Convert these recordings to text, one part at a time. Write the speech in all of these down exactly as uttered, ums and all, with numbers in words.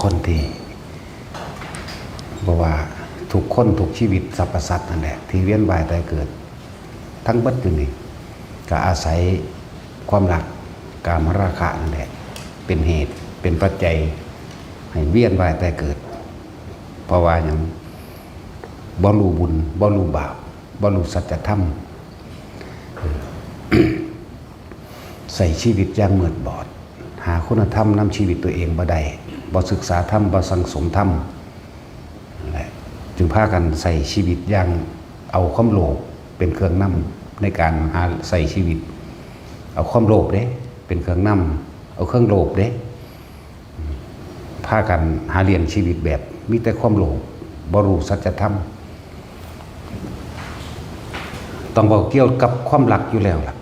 คนที่ บ่ว่าทุกคนทุกชีวิตสรรพสัตว์นั่นแหละ ที่เวียนว่ายตายเกิด ทั้งเบิดอยู่นี่ ก็อาศัยความรัก กามราคะนั่นแหละ เป็นเหตุเป็นปัจจัย ให้เวียนว่ายตายเกิด เพราะว่าหยัง บ่รู้บุญ บ่รู้บาป บ่รู้สัจธรรม ใช้ชีวิตอย่างมืดบอด หาคุณธรรมนำชีวิตตัวเองบ่ได้ บ่ศึกษาธรรม บ่สั่งสมธรรม นั่นแหละ จึงพากันใช้ชีวิตอย่างเอาความโลภเป็นเครื่องนำในการหาใช้ชีวิต เอาความโลภเด้ เป็นเครื่องนำ เอาเครื่องโลภเด้ พากันหาเลี้ยงชีวิตแบบมีแต่ความโลภ บ่รู้สัจธรรม ต้องเว้าเกี่ยวกับความรักอยู่แล้วล่ะ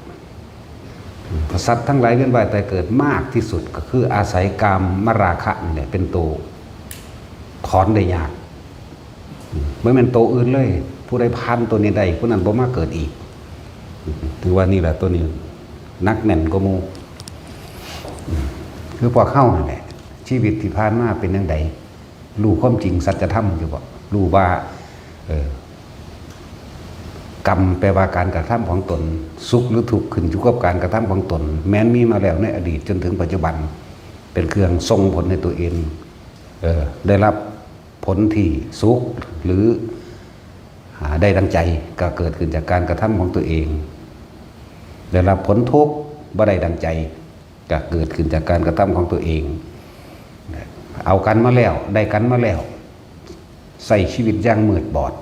สัตว์ทั้งหลายเวียนว่ายตายเกิดมากที่สุดก็คืออาศัยกามราคะนี่แหละเป็นตัวถอนได้ยาก บ่แม่นตัวอื่นเลย ผู้ใดผ่านตัวนี้ได้ ผู้นั้นบ่มาเกิดอีก ถือว่านี่แหละตัวนี้หนักแน่นกว่าหมู่ คือพวกเฮานั่นแหละ ชีวิตที่ผ่านมาเป็นจั่งใด รู้ความจริงสัจธรรมอยู่บ่ รู้ว่า เออ กรรมแปลว่าการกระทำของตน สุขหรือทุกข์ขึ้นอยู่กับการกระทำของตน แม้นมีมาแล้วในอดีตจนถึงปัจจุบัน เป็นเครื่องส่งผลให้ตัวเอง เออ ได้รับผลที่สุขหรือ อ่า ได้ดังใจ ก็เกิดขึ้นจากการกระทำของตัวเอง ได้รับผลทุกข์ บ่ได้ดังใจ ก็เกิดขึ้นจากการกระทำของตัวเอง เอากันมาแล้ว ได้กันมาแล้ว ใช้ชีวิตอย่างมืดบอด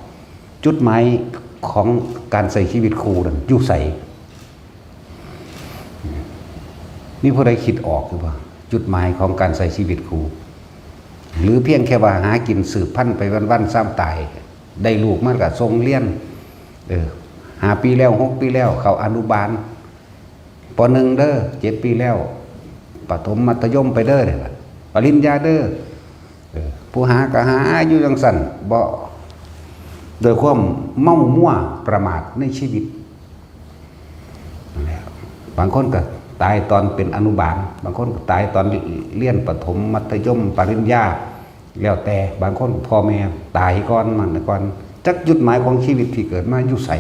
จุดหมายของการใช้ชีวิตคู่นั้นอยู่ไส มีผู้ใดคิดออกหรือเปล่า จุดหมายของการใช้ชีวิตคู่ หรือเพียงแค่ว่าหากินสืบพันธุ์ไปวันๆ ซ้ำตาย ได้ลูกมาก็ส่งเรียน เออ ห้าปีแล้ว หกปีแล้ว เข้าอนุบาล ป.หนึ่ง เด้อ เจ็ดปีแล้ว ประถมมัธยมไปเด้อ ปริญญาเด้อ เออ ผู้หาก็หาอยู่จั่งซั่น บ่ โดยความเมามัวประมาทในชีวิต นั่นแหละ บางคนก็ตายตอนเป็นอนุบาล บางคนก็ตายตอนเรียนประถม มัธยม ปริญญา แล้วแต่ บางคนพ่อแม่ตายก่อน มันก่อน จักจุดหมายของชีวิตที่เกิดมาอยู่ไส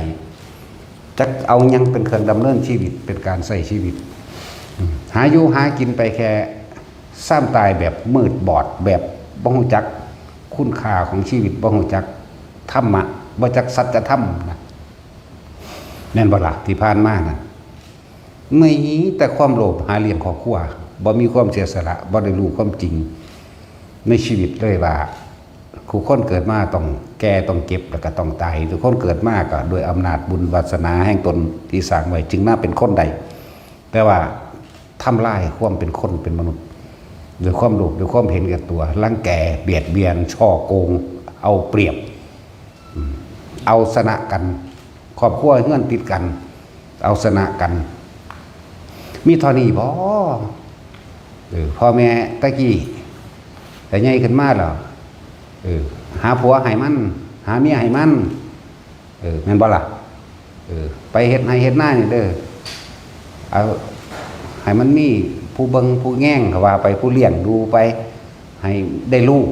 จักเอาหยังเป็นเครื่องดำเนินชีวิต เป็นการใช้ชีวิต อืม หาอยู่หากินไปแค่ ซ้ำตายแบบมืดบอด แบบบ่ฮู้จักคุณค่าของชีวิต บ่ฮู้จักธรรมะ บ่จักสัจธรรมนะ แม่นบ่ล่ะ ที่ผ่านมานะ มีแต่ความโลภหาเลี้ยงครอบครัว บ่มีความเสียสละ บ่ได้รู้ความจริงในชีวิตเลยว่า ทุกคนเกิดมาต้องแก่ ต้องเจ็บ แล้วก็ต้องตาย ทุกคนเกิดมาก็ด้วยอำนาจบุญวาสนาแห่งตนที่สร้างไว้ จึงมาเป็นคนได้ แต่ว่าทำลายความเป็นคนเป็นมนุษย์ ด้วยความโลภ ด้วยความเห็นแก่ตัว รังแก เบียดเบียน ฉ้อโกง เอาเปรียบ อืม เอาชนะกัน ครอบครัวเฮือนติดกัน เอาชนะกัน มีเท่านี้บ่ เออ พ่อแม่ตะกี้ แต่ใหญ่ขึ้นมาแล้ว เออ หาผัวให้มัน หาเมียให้มัน เออ แม่นบ่ล่ะ เออ ไปเฮ็ดไร่เฮ็ดนานี่เด้อ เอา ให้มันมีผู้เบิ่งผู้แยง ก็ว่าไป ผู้เลี้ยงดูไป ให้ได้ลูก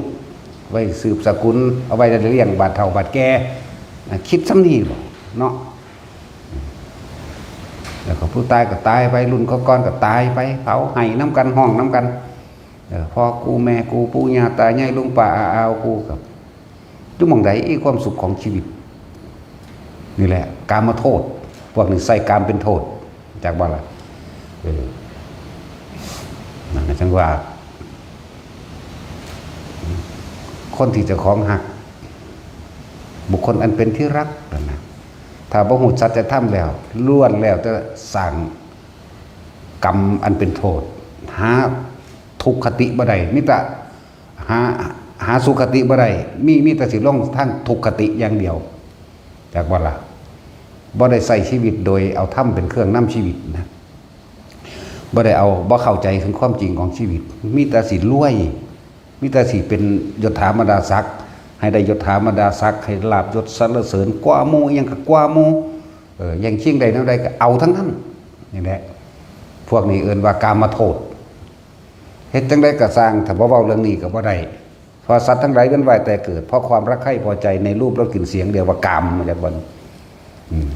ไว้สืบสกุล เอาไว้ได้เลี้ยงบาดเฒ่าบาดแก่ อ่ะ คิดส่ำนี้บ่เนาะ แล้วก็ผู้ตายก็ตายไป รุ่นก่อนๆก็ตายไป เผาไห้นำกัน ฮ้องนำกัน เออ พ่อกูแม่กู ปู่ย่าตายาย ลุงป้าอาอาวกู กับ อยู่หม่องใดอีความสุขของชีวิต นี่แหละ กามโทษ พวกนี้ใช้กามเป็นโทษ จักบ่ล่ะ เออ นั่นน่ะจั่งว่า คนที่เจ้าของฮัก บุคคลอันเป็นที่รักนั่นนะ ถ้าบ่ฮู้สัจธรรมแล้ว ล้วนแล้วแต่สร้างกรรมอันเป็นโทษ หาทุกขติบ่ได้ มีแต่หา หาสุขติบ่ได้ มี มีแต่สิลงทางทุกขติอย่างเดียว จักบ่ล่ะ บ่ได้ใช้ชีวิตโดยเอาธรรมเป็นเครื่องนำชีวิตนะ บ่ได้เอา บ่เข้าใจถึงความจริงของชีวิต มีแต่สิรวย มีแต่สิเป็นยศถาบรรดาศักดิ์ ให้ได้ยศถาบรรดาศักดิ์ ให้ลาภยศสรรเสริญกว่าหมู่ อิหยังก็กว่าหมู่ เออ แย่งชิงได้แนวใดก็เอาทั้งนั้น นี่แหละ พวกนี้เอิ้นว่ากามโทษ เฮ็ดจั่งใดก็ซ่าง ถ้าบ่เว้าเรื่องนี้ก็บ่ได้ เพราะสัตว์ทั้งหลายเวียนว่ายแต่เกิด เพราะความรักใคร่พอใจในรูปรสกลิ่นเสียง เรียกว่ากาม มาจากบ่อน อืม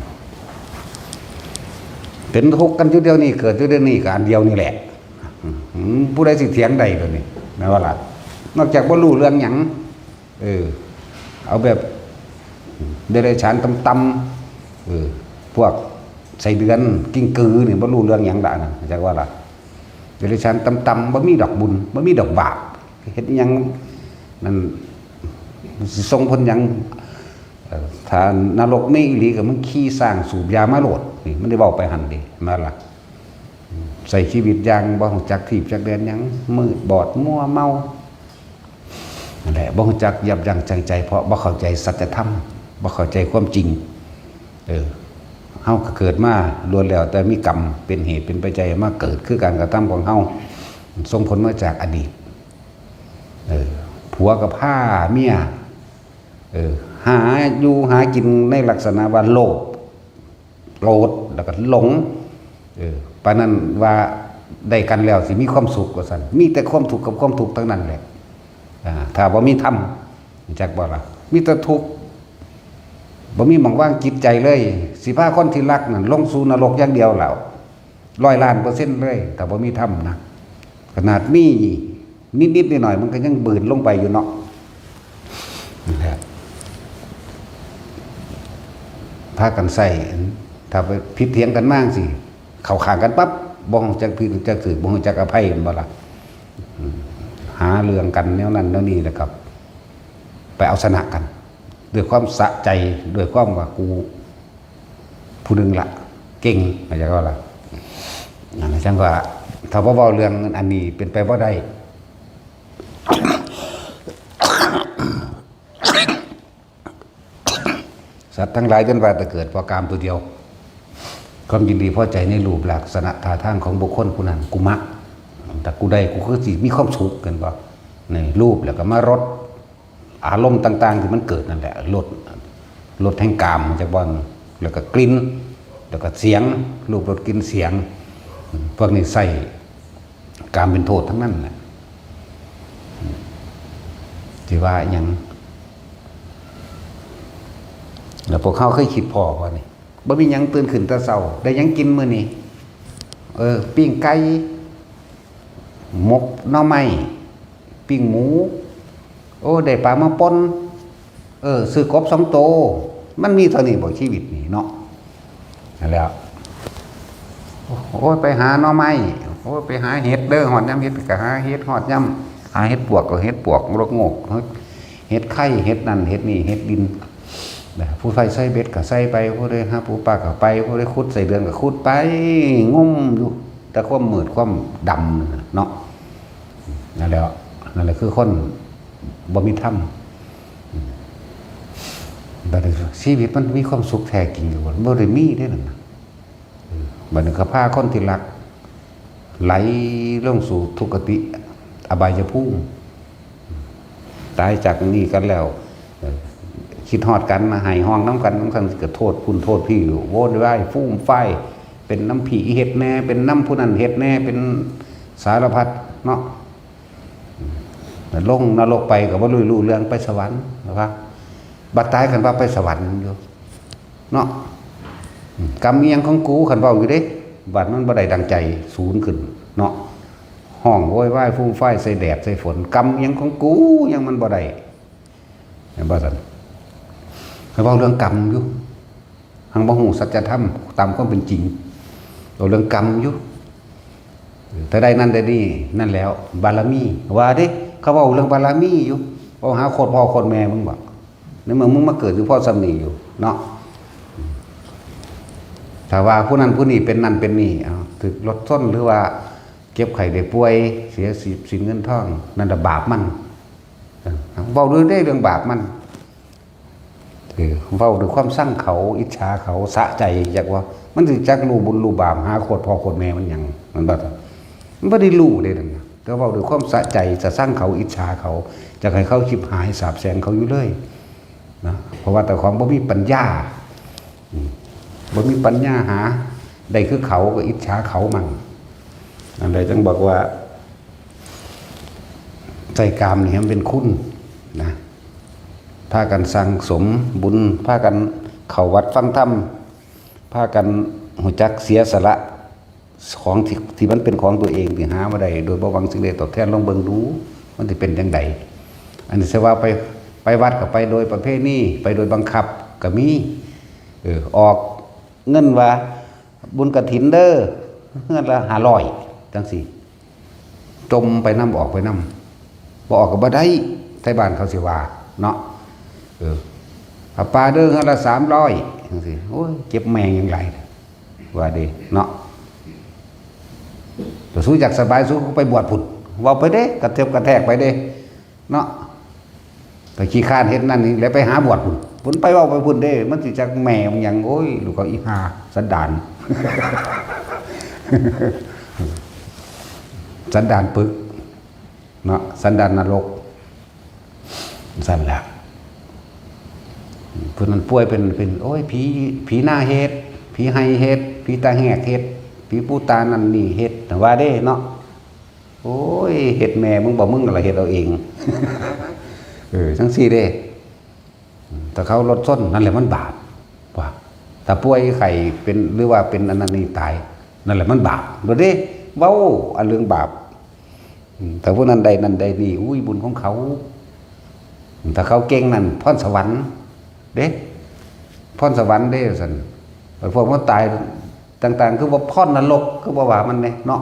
เป็นทุกข์กันอยู่เดี๋ยวนี้ เกิดอยู่เดี๋ยวนี้ก็อันเดียวนี่แหละ อืม ผู้ใดสิเถียงได้เดี๋ยวนี้ แม่นบ่ล่ะ นอกจากบ่รู้เรื่องหยัง เออ เอาแบบเดรัจฉานต่ำๆ เออ พวกไส้เดือน กิ้งกือนี่บ่รู้เรื่องหยังดอกนะ จักว่าล่ะ เดรัจฉานต่ำๆ บ่มีดอกบุญ บ่มีดอกบาป เฮ็ดอิหยังนั่น สิส่งผลหยัง เอ่อ ถ้านรกมีอีหลีก็มึงขี่ช้างสูบยามาโลด นี่มันได้เว้าไปหั่นเด้ แม่นล่ะ ใช้ชีวิตอย่างบ่รู้จักถีบจักแดนหยัง มืดบอดมัวเมา นั่นแหละ บ่รู้จักยับยั้งชั่งใจ เพราะบ่เข้าใจสัจธรรม บ่เข้าใจความจริง เออ เฮาก็เกิดมาล้วนแล้วแต่มีกรรมเป็นเหตุเป็นปัจจัยมาเกิด คือการกระทำของเฮาส่งผลมาจากอดีต เออ ผัวก็พาเมีย เออ หาอยู่หากินในลักษณะว่าโลภ โกรธ แล้วก็หลง เออ ปานนั้นว่าได้กันแล้วสิมีความสุขว่าซั่น มีแต่ความทุกข์กับความทุกข์ทั้งนั้นแหละ อ่า ถ้าบ่มีธรรม จักบ่ล่ะ มีแต่ทุกข์ บ่มีหม่องวางจิตใจเลย สิพาคนที่รักนั่นลงสู่นรกอย่างเดียวแล้ว ร้อยล้านเปอร์เซ็นต์เลย ถ้าบ่มีธรรมนะ ขนาดมีนิดๆหน่อยๆ มันก็ยังบืนลงไปอยู่เนาะ นั่นแหละ พากันใช้ ถ้าไปผิดเถียงกันมาจั่งซี้ เข้าข้างกันปั๊บ บ่รู้จักผิดรู้จักถูก บ่รู้จักอภัย แม่นบ่ล่ะ อืม หาเรื่องกันแนวนั้นแนวนี้ แล้วก็ไปเอาชนะกัน ด้วยความสะใจ ด้วยความว่ากูผู้หนึ่งละ เก่ง เข้าใจบ่ล่ะ นั่นแหละ จั่งว่า ถ้าบ่เว้าเรื่องอันนี้เป็นไปบ่ได้ สัตว์ทั้งหลายเวียนว่ายแต่เกิดเพราะกามตัวเดียว ความยินดีพอใจในรูปลักษณะท่าทางของบุคคลผู้นั้น กูมัก ถ้ากูได้ กูคือสิมีความสุข แม่นบ่ ในรูป แล้วก็มารส อารมณ์ต่างๆที่มันเกิดนั่นแหละ รส รสแห่งกาม จักบ่อน แล้วก็กลิ่น แล้วก็เสียง รูป รส กลิ่น เสียง พวกนี้ใช้กามเป็นโทษทั้งนั้นแหละ สิว่าหยัง แล้วพวกเฮาเคยคิดพ้อบ่นี่ บ่มีหยัง ตื่นขึ้นแต่เช้า ได้หยังกินมื้อนี้ เออ ปิ้งไก่ หมกหน่อไม้ ปิ้งหมู โอ้ ได้ปลามาป่น เออ ซื้อกบสองโต มันมีเท่านี้บ่ ชีวิตนี่เนาะ นั่นแหละ โอ้ย ไปหาหน่อไม้ โอ้ย ไปหาเห็ดเด้อ ฮอดยามเห็ดก็หาเห็ด ฮอดยามหาเห็ดปวกก็เห็ดปวก รกโงก เห็ดไข่ เห็ดนั่น เห็ดนี่ เห็ดดิน ผู้ใดใส่เบ็ดก็ใส่ไป ผู้ใดหาปูปลาก็ไป ผู้ใดขุดไส้เดือนก็ขุดไป งมอยู่ แต่ความมืดความดำนั่นน่ะเนาะ นั่นแหละ นั่นแหละคือคนบ่มีธรรม บัดนี้ชีวิตมันมีความสุขแท้จริงอยู่บ่ บ่ได้มีเด้นั่นน่ะ บัดนี้ก็พาคนที่รัก ไหลลงสู่ทุกขติ อบายภูมิ ตายจากนี้กันแล้ว เอ่อ คิดฮอดกัน มาไห้ฮ้องนำกัน นำกันก็โทษพุ้นโทษพี้ โวยวาย ฟูมฟาย เป็นนำพี้เฮ็ดแหน่ เป็นนำผู้นั้นเฮ็ดแหน่ เป็นสารพัดเนาะ ลงนรกไปก็บ่รู้ รู้เรื่อง ไปสวรรค์นะครับ บัดตายคันว่าไปสวรรค์อยู่ เนาะ อืม กรรมอิหยังของกู คันเว้าอยู่เด้ บัดมันบ่ได้ดังใจ สูญขึ้น เนาะ ฮ้องโวยวาย ฟูมฟาย ใส่แดด ใส่ฝน กรรมอิหยังของกู ยังมันบ่ได้ แม่นบ่ซั่น คันเว้าเรื่องกรรมอยู่ หังบ่ฮู้สัจธรรมตามความเป็นจริง เว้าเรื่องกรรมอยู่ ถ้าได้นั่นได้นี่ นั่นแล้ว บารมี ว่าเด้ เขาเว้าเรื่องบารมีอยู่ เว้าหาโคตรพ่อโคตรแม่มึงบ่ ในเมื่อมึงมาเกิดอยู่พ่อส่ำนี้อยู่เนาะ ถ้าว่าผู้นั้นผู้นี้เป็นนั่นเป็นนี่ เอา ถูกรถชน หรือว่าเจ็บไข้ได้ป่วย เสียทรัพย์สินเงินทอง นั่นน่ะบาปมัน เออ เว้าด้วยเด้เรื่องบาปมัน เออ เว้าด้วยความซังเขา อิจฉาเขา สะใจ จักว่า มันสิจักรู้บุญรู้บาป หาโคตรพ่อโคตรแม่มันหยัง มันบ่ มันบ่ได้รู้เด้นั่นน่ะ แต่เว้าด้วยความสะใจ สะซังเขา อิจฉาเขา อยากให้เขาฉิบหายสาบแช่งเขาอยู่เลย นะ เพราะว่าเจ้าของบ่มีปัญญา อืม บ่มีปัญญาหา ได้คือเขาก็อิจฉาเขามั่ง อันใดจังบอกว่า ใส่กามนี่ให้มันเป็นคุณนะ พากันสั่งสมบุญ พากันเข้าวัดฟังธรรม พากันรู้จักเสียสละ ของที่ที่มันเป็นของตัวเองที่หามาได้ โดยบ่หวังสิ่งใดตอบแทน ลองเบิ่งดู มันสิเป็นจั่งใด อันนี้สิว่าไป ไปวัดก็ไปโดยประเพณี ไปโดยบังคับก็มี เออ ออกเงินว่าบุญกฐินเด้อ เฮือนละห้าร้อย จั่งซี้ จ่มไปนำ ออกไปนำ บ่ออกก็บ่ได้ ไทบ้านเขาสิว่าเนาะ เออ ผ้าป่าเด้อ เฮือนละสามร้อย จั่งซี้ โอ้ย เจ็บแม่งหยังหลาย ว่าเด้เนาะ แต่สู้อยากสบาย สู้ก็ไปบวชพุ้น เว้าไปเด้ กระเถิบกระแทกไปเด้เนาะ ไปขี้คร้านเฮ็ดนั่นนี่ แล้วไปหาบวชพุ้น พุ้นไปเว้าไปพุ้นเด้ มันสิจักแม่มันหยัง โอ้ย ลูกเขาอีห่า สันดาน สันดานปึก เนาะ สันดานนรก ซั่นแหละ ผู้นั้นป่วยเป็น เป็น โอ้ย ผี ผีหน้าเฮ็ด ผีไห้เฮ็ด ผีตาแหกเฮ็ด ผีปูตานั่นนี่เฮ็ด ว่าเด้เนาะ โอ้ย เฮ็ดแม่มึงบ่ มึงนั่นล่ะเฮ็ดเอาเอง เออ จั่งซี้เด้ ถ้าเขารถชน นั่นแหละมันบาป ว่า ถ้าป่วยไข้เป็น หรือว่าเป็นอันนั้นนี่ตาย นั่นแหละมันบาป โดดเด้ เว้าอันเรื่องบาป อืม ถ้าผู้นั้นได้นั่นได้นี่ อุ้ย บุญของเขา ถ้าเขาเก่งนั่น พรสวรรค์เด้ พรสวรรค์เด้ ซั่น พวกมันตายต่างๆ คือว่าพรนรก คือบ่ว่ามันแหน่เนาะ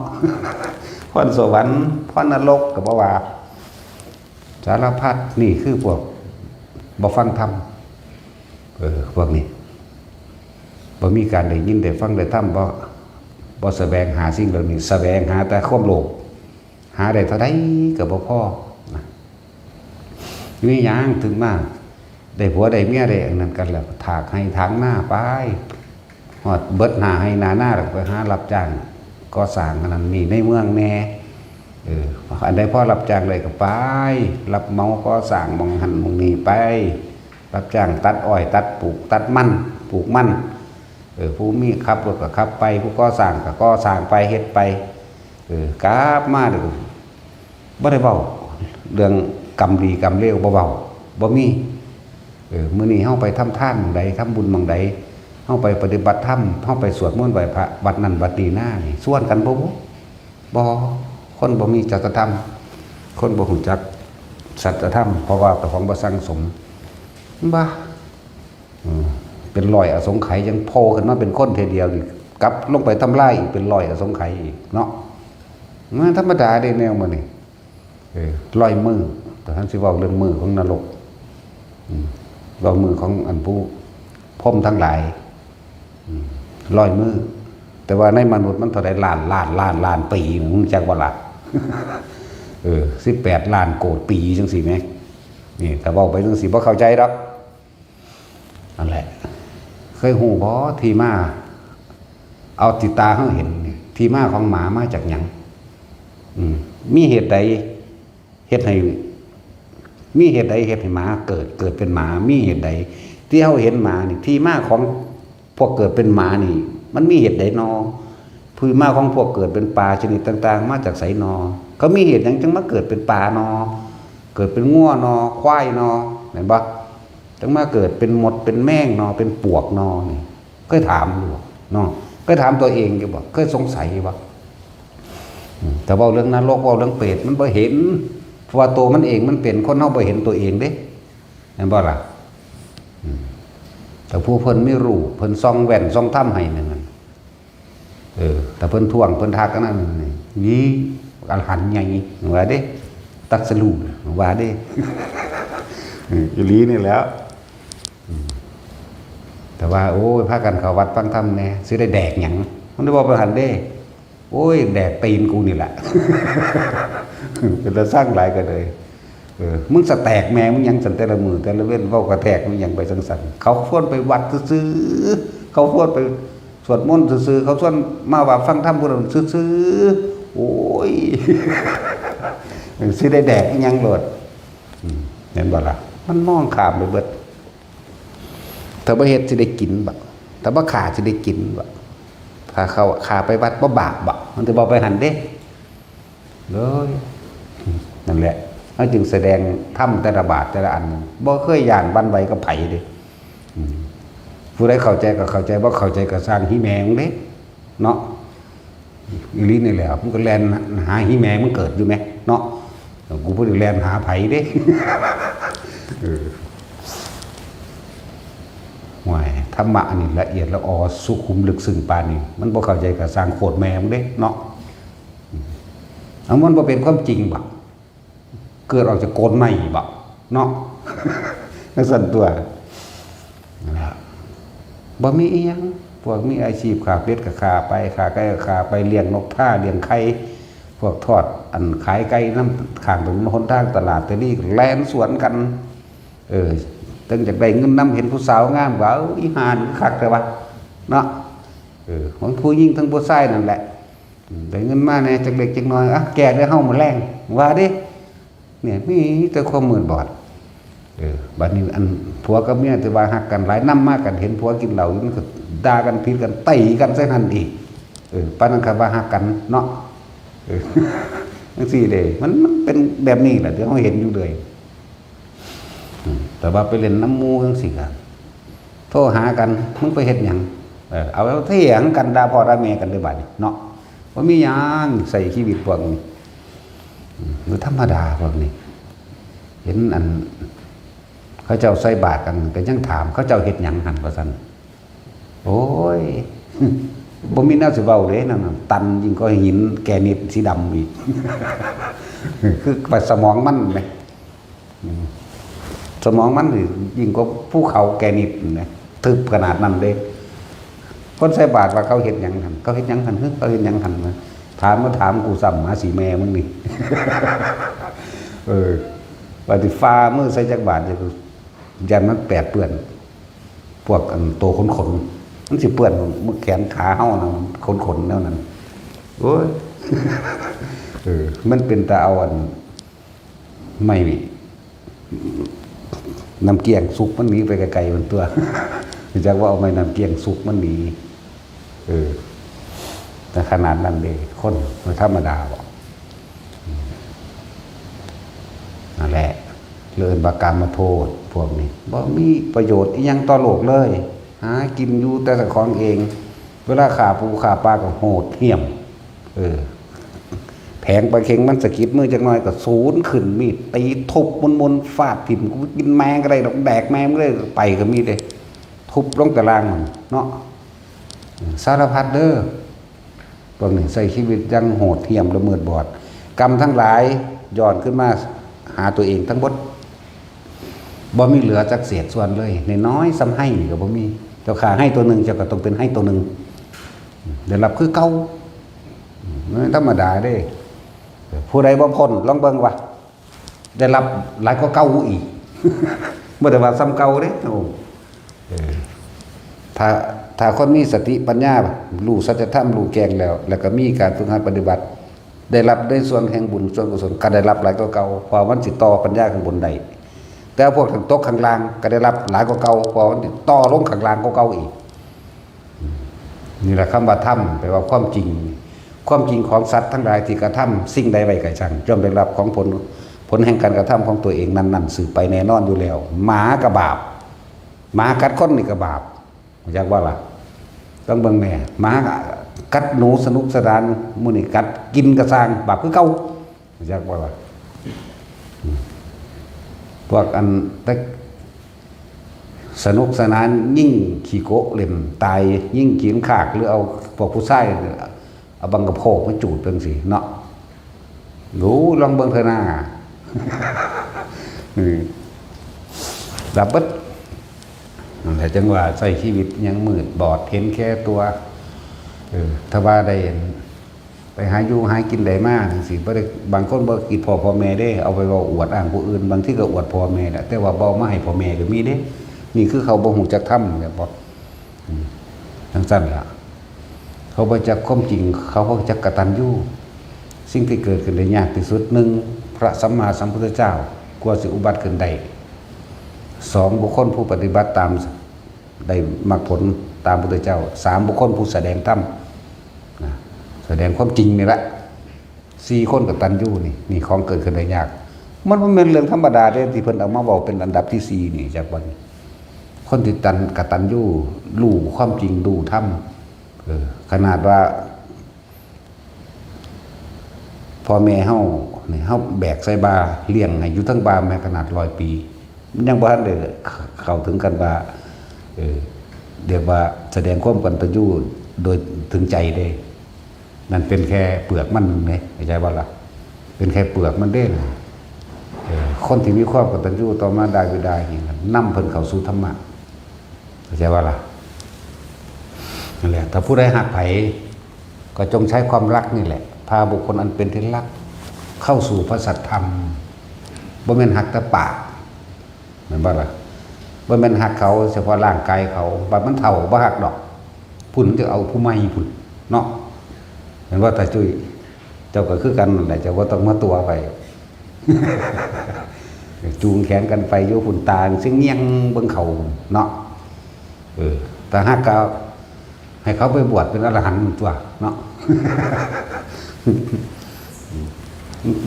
พรสวรรค์ พรนรก ก็บ่ว่า สารพัด นี่คือพวกบ่ฟังธรรม เออ พวกนี้ บ่มีการได้ยินได้ฟังได้ธรรม บ่ บ่แสวงหาสิ่งเหล่านี้ แสวงหาแต่ความโลภ หาได้เท่าใดก็บ่พอนะ มีหยังถึงมา ได้ผัวได้เมียได้อันนั้นกันแล้ว ถากไฮ่ถางนาไป ฮอดเบิดหน้าไฮ่หน้านาแล้วไปหารับจ้างก่อสร้างอันนั้นนี่ในเมืองแหน่ เออ อันใดพอรับจ้างได้ก็ไป รับเหมาก่อสร้างหม่องหั่นหม่องนี่ไป รับจ้างตัดอ้อยตัดปลูกตัดมัน ปลูกมัน เออ ผู้มีขับรถก็ขับไป ผู้ก่อสร้างก็ก่อสร้างไป เฮ็ดไป เออ กลับมาเด้อ บ่ได้เว้าเรื่องกรรมดีกรรมเลว บ่เว้า บ่มี เออ มื้อนี้เฮาไปทำทานหม่องใด ทำบุญหม่องใด เฮาไปปฏิบัติธรรม เฮาไปสวดมนต์ไหว้พระวัดนั่นวัดนี้นานี่ ชวนกันบ่บุ บ่ คนบ่มีจริยธรรม คนบ่รู้จักสัจธรรม เพราะว่าเจ้าของบ่สั่งสม บ่า อืม เป็นร้อยอสงไขยยังโผล่ขึ้นมาเป็นคนเทื่อเดียวนี่ กลับลงไปทำลายอีกเป็นร้อยอสงไขยอีกเนาะ มันธรรมดาเด้แนวมื้อนี้ เออ ร้อยมื้อ แต่ท่านสิเว้าเรื่องมื้อของนรก อืม เว้ามื้อของอันผู้พรหมทั้งหลาย อืม ร้อยมื้อ แต่ว่าในมนุษย์มันเท่าใดล้าน ล้าน ล้าน ล้านปี มึงจักบ่ล่ะ เออ สิบแปดล้านโกดปีจั่งซี้แหม นี่ ถ้าเว้าไปจั่งซี้บ่เข้าใจดอก นั่นแหละ เคยฮู้บ่ที่มา เอาที่ตาเฮาเห็นนี่ ที่มาของหมามาจากหยัง อืม มีเหตุใดเฮ็ดให้ มีเหตุใดเฮ็ดให้หมาเกิด เกิดเป็นหมา มีเหตุใดที่เฮาเห็นหมานี่ ที่มาของพวกเกิดเป็นหมานี่ มันมีเหตุใดนอ ที่มาของพวกเกิดเป็นปลาชนิดต่างๆ มาจากไสนอ เขามีเหตุหยังจั่งมาเกิดเป็นปลานอ เกิดเป็นงัวนอ ควายนอ แม่นบ่ จั่งมาเกิดเป็นมด เป็นแมงนอ เป็นปวกนอนี่ เคยถามอยู่บ่เนาะ เคยถามตัวเองอยู่บ่ เคยสงสัยอยู่บ่ อืม แต่เว้าเรื่องนรก เว้าเรื่องเปรต มันบ่เห็น เพราะว่าตัวมันเองมันเป็น คนเฮาบ่เห็นตัวเองเด้ แม่นบ่ล่ะ อืม แต่ผู้เพิ่นมีรูป เพิ่นส่องแว่นส่องธรรมให้นั่นน่ะ เออ แต่เพิ่นท้วง เพิ่นทักอันนั้นนี่ นี่อรหันต์ใหญ่ว่าเด้ ตรัสรู้ว่าเด้ เออ อีหลีนี่แหล้ว อืม แต่ว่า โอ้ย พากันเข้าวัดฟังธรรมแหน่ สิได้แดกหยัง มันได้บอกไปหันเด้ โอ้ย แดกตีนกูนี่แหละ เป็นตาซังหลายก็เลย เออ มึงสะแตกแม่มึงหยังสันแต่ละมื้อแต่ละเว็น เว้ากระแทกมึงหยังไปจั่งสัน เขาชวนไปวัดซื่อๆ เขาชวนไปสวดมนต์ซื่อๆ เขาชวนมาว่าฟังธรรมพุทธซื่อๆ โอ้ย สิได้แดกอิหยังโลด อืม เห็นบ่ล่ะ มันมองข้ามไปเบิด ถ้าบ่เฮ็ดสิได้กินบ่ ถ้าบ่ฆ่าสิได้กินบ่ ถ้าเขาฆ่าไปวัดบ่บาปบ่ มันสิบ่ไปหันเด้ เลย นั่นแหละ เขาจึงแสดงธรรมแต่ละบาทแต่ละอัน บ่เคยย่านหวั่นไหวกับไผเด้ อืม ผู้ใดเข้าใจก็เข้าใจ บ่เข้าใจก็สร้างหิแมงเด้ เนาะ อีหลีนี่แหละ มันก็แล่นหาหิแมงมันเกิดอยู่แหม เนาะ กูบ่ได้แล่นหาไผเด้ เออ ห่วย ธรรมะอันนี้ละเอียดละออสุขุมลึกซึ้งปานนี้ มันบ่เข้าใจก็สร้างโคตรแม่มึงเด้ เนาะ เอามันบ่เป็นความจริงบ่ เกิดออกจากโกนไหมบ่ เนาะ จั่งซั่นตั๊ว นั่นล่ะ บ่มีอีหยัง พวกมีอาชีพฆ่าเป็ดก็ฆ่าไป ฆ่าไก่ก็ฆ่าไป เลี้ยงนกท่า เลี้ยงไข่ พวกทอด อันขายไก่นำข้างถนนหนทางตลาด แต่นี่แล่นสวนกัน เออ ตั้งจากได้เงินนำ เห็นผู้สาวงามก็ "เอ้า อีห่านี่คักแท้วะ" เนาะ เออ ทั้งผู้หญิงทั้งผู้ชายนั่นแหละ อืม ได้เงินมาแหน่จักเล็กจักน้อย อ่ะ แก้เด้อเฮามื้อแลง ว่าเด้ เนี่ย มีแต่ความมืดบอด เออ บัดนี้อันผัวกับเมียที่ว่าฮักกันหลาย นำมากัน เห็นผัวกินเหล้าอยู่ มันก็ด่ากัน ผิดกัน ตีกันใส่หั่นอีก เออ ปานนั้นคันว่าฮักกันเนาะ เออ จั่งซี้เด้ มัน มันเป็นแบบนี้แหละ ที่เฮาเห็นอยู่เรื่อย อืม แต่ว่าไปเล่นนำหมู่จั่งซี้ก็ โทรหากัน "มึงไปเฮ็ดหยัง" เออ เอาเถียงกัน ด่าพ่อด่าแม่กันเลยบัดนี้เนาะ บ่มีหยัง ใช้ชีวิตพวกนี้ อืม บ่ธรรมดาพวกนี้ เห็นอัน เขาเจ้าใส่บาตรกัน ก็ยังถาม "เขาเจ้าเฮ็ดหยังหั่น" ว่าซั่น โอ้ย บ่มีแนวสิเว้าเด้ นั่นน่ะ ตันยิ่งกว่าหินแกรนิตสีดำอีก คือสมองมันแหม อืม สมองมันนี่ยิ่งกว่าภูเขาแกรนิตนะ ทึบขนาดนั้นเด้ คนใส่บาตรว่า "เขาเฮ็ดหยังหั่น เขาเฮ็ดหยังหั่น เฮ้ย เขาเฮ็ดหยังหั่น" นะ ถามมาถามกูซ้ำ "หมาสีแม่มึงนี่" เออ ว่าสิฝ่ามือใส่จักบาตร ย่านมันแปดเปื้อน พวกอันโตขนๆ มันสิเปื้อน แขนขาเฮานะ ขนๆ แนวนั้น โอ้ย เออ มันเป็นตาเอาอัน ไม้ น้ำเกี้ยงสุกมันหนีไปไกลๆ มันตั๊ว จักว่าเอาไม้น้ำเกี้ยงสุกมันหนี เออ แต่ขนาดนั้นเด้ คนบ่ธรรมดาบ่ นั่นแหละ เอิ้นว่ากามโพธิ พวกนี้ บ่มีประโยชน์อิหยังต่อโลกเลย หากินอยู่แต่เจ้าของเอง เวลาฆ่าปูฆ่าปลาก็โหดเหี้ยม เออ แผงปลาเค็งมันสะกิดมือจักหน่อยก็สูนขึ้น มีดตีทุบมุนๆ ฟาดถิ่ม "กูกินแมงก็ได้ดอก แดกแมงก็ได้" ไปก็มีเด้ ทุบลงตะล่างมันเนาะ สารพัดเด้อ พวกนี้ใช้ชีวิตอย่างโหดเหี้ยมและมืดบอด กรรมทั้งหลายย้อนขึ้นมาหาตัวเองทั้งหมด บ่มีเหลือจักเศษส่วนเลย น้อยๆ ส่ำไฮ่นี่ก็บ่มี เจ้าฆ่าไฮ่ตัวหนึ่ง เจ้าก็ต้องเป็นไฮ่ตัวหนึ่ง ได้รับคือเก่า มันธรรมดาเด้ ผู้ใดบ่พ้น ลองเบิ่งว่า ได้รับหลายกว่าเก่าอีก บ่ได้ว่าส่ำเก่าเด้ โอ้ เออ ถ้า ถ้าคนมีสติปัญญา รู้สัจธรรม รู้แจ้งแล้ว แล้วก็มีการฝึกหัดปฏิบัติ ได้รับในส่วนแห่งบุญส่วนกุศล ก็ได้รับหลายกว่าเก่า เพราะมันสิต่อปัญญาข้างบนได้ แต่พวกทางตกข้างล่างก็ได้รับหลายกว่าเก่า เพราะมันสิต่อลงข้างล่างกว่าเก่าอีก นี่แหละคำว่าธรรม แปลว่าความจริง ความจริงของสัตว์ทั้งหลายที่กระทำสิ่งใดไว้ก็ช่าง ย่อมได้รับของผล ผลแห่งการกระทำของตัวเองนั้นๆ สืบไปแน่นอนอยู่แล้ว หมากะบาป หมากัดคนนี่กะบาป รู้จักบ่ล่ะ ต้องเบิ่งแน่ หมากัดหนูสนุกสนาน มื้อนี้กัดกินกะซ่าง บาปคือเก่า รู้จักบ่ล่ะ พวกอันแต่สนุกสนาน ยิงขี้โกะเล่นตาย ยิงขี้ขาก หรือเอาพวกผู้ชาย เอาบังกะโพกมาจูดจั่งซี้เนาะ ดู ลองเบิ่งเถอะนะ อืม ดับเบิด นั่นแหละ จั่งว่าใช้ชีวิตยังมืดบอด เห็นแก่ตัว เออ ถ้าว่าได้ ไปหาอยู่หากินได้มาจั่งซี้ บ่ได้ บางคนบ่คิดพ้อพ่อแม่เด้ เอาไปเว้าอวดอ้างผู้อื่น บางทีก็อวดพ่อแม่แหละ แต่ว่าบ่เอามาให้พ่อแม่ก็มีเด้ นี่คือเขาบ่ฮู้จักธรรม แบบบ่ อืม จั่งซั่นล่ะ เขาบ่จักความจริง เขาบ่จักกตัญญู สิ่งที่เกิดขึ้นได้ยากที่สุด หนึ่ง พระสัมมาสัมพุทธเจ้า กว่าสิอุบัติขึ้นได้ สอง บุคคลผู้ปฏิบัติตาม ได้มรรคผลตามพุทธเจ้า สาม บุคคลผู้แสดงธรรม นะ แสดงความจริงนี่แหละ สี่ คนกตัญญูนี่ นี่ของเกิดขึ้นได้ยาก มันบ่แม่นเรื่องธรรมดาเด้ ที่เพิ่นเอามาเว้าเป็นอันดับที่สี่นี่ จักว่าคนที่ตัน กตัญญู รู้ความจริง รู้ธรรม เออ ขนาดว่า พ่อแม่เฮานี่ เฮาแบกใส่บ่า เลี้ยงให้อยู่เทิงบ่าแม่ขนาดร้อยปี มันยังบ่ทันได้เข้าถึงกันว่า เออ เรียกว่าแสดงความกตัญญูโดยถึงใจเด้ นั่นเป็นแค่เปลือกมันเด้ เข้าใจบ่ล่ะ เป็นแค่เปลือกมันเด้ เออ คนที่มีความกตัญญูต่อมารดาบิดานี่ นำเพิ่นเข้าสู่ธรรมะ เข้าใจบ่ล่ะ นั่นแหละ ถ้าผู้ใดฮักไผ ก็จงใช้ความรักนี่แหละ พาบุคคลอันเป็นที่รัก เข้าสู่พระสัทธรรม บ่แม่นฮักแต่ปาก แม่นบ่ล่ะ บ่แม่นฮักเขาเฉพาะร่างกายเขา บัดมันเฒ่าบ่ฮักดอก พุ้นจะเอาผู้ใหม่พุ้นเนาะ แม่นบ่ ตาจุ้ย เจ้าก็คือกันนั่นแหละ เจ้าบ่ต้องมาตั๋วไป จูงแขนกันไปอยู่พุ้น ตาซึ่งเงี่ยงเบิ่งเขาเนาะ เออ ถ้าฮักก็ให้เขาไปบวชเป็นอรหันต์ตัวเนาะ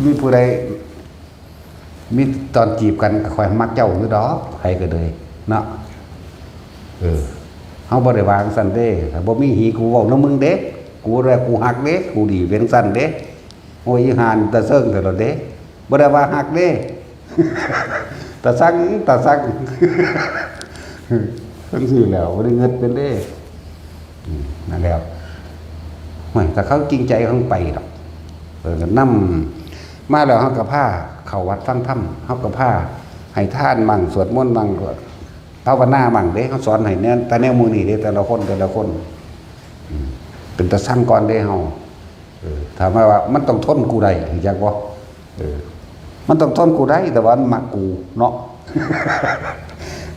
มีผู้ใด มีตอนจีบกันก็ค่อยมักเจ้าอยู่ดอก ไผก็เลยเนาะ เออ เฮาบ่ได้ว่าจั่งซั้นเด้ ถ้าบ่มีหีกูเว้านำมึงเด้ กูแลกูฮักเด้ กูดีเป็นซั้นเด้ โอ้ย อีห่านี่ตาเซิงแท้ละเด้ บ่ได้ว่าฮักเด้ ตาซัง ตาซัง จั่งซี้แหล้ว บ่ได้เงิดเป็นเด้ อืม นั่นแหล้ว โอ้ย ถ้าเขาจริงใจเขาไปดอก เออ นำมาแล้ว เฮาก็พาเข้าวัดฟังธรรม เฮาก็พาให้ทานมั่ง สวดมนต์มั่ง ภาวนามั่งเด้ เฮาสอนให้แนว แต่แนวหมู่นี้เด้ แต่ละคน แต่ละคน อืม เป็นตาซังก่อนเด้เฮา เออ ถามว่า มันต้องทนกูได้ รู้จักบ่ เออ มันต้องทนกูได้ แต่ว่ามันมักกูเนาะ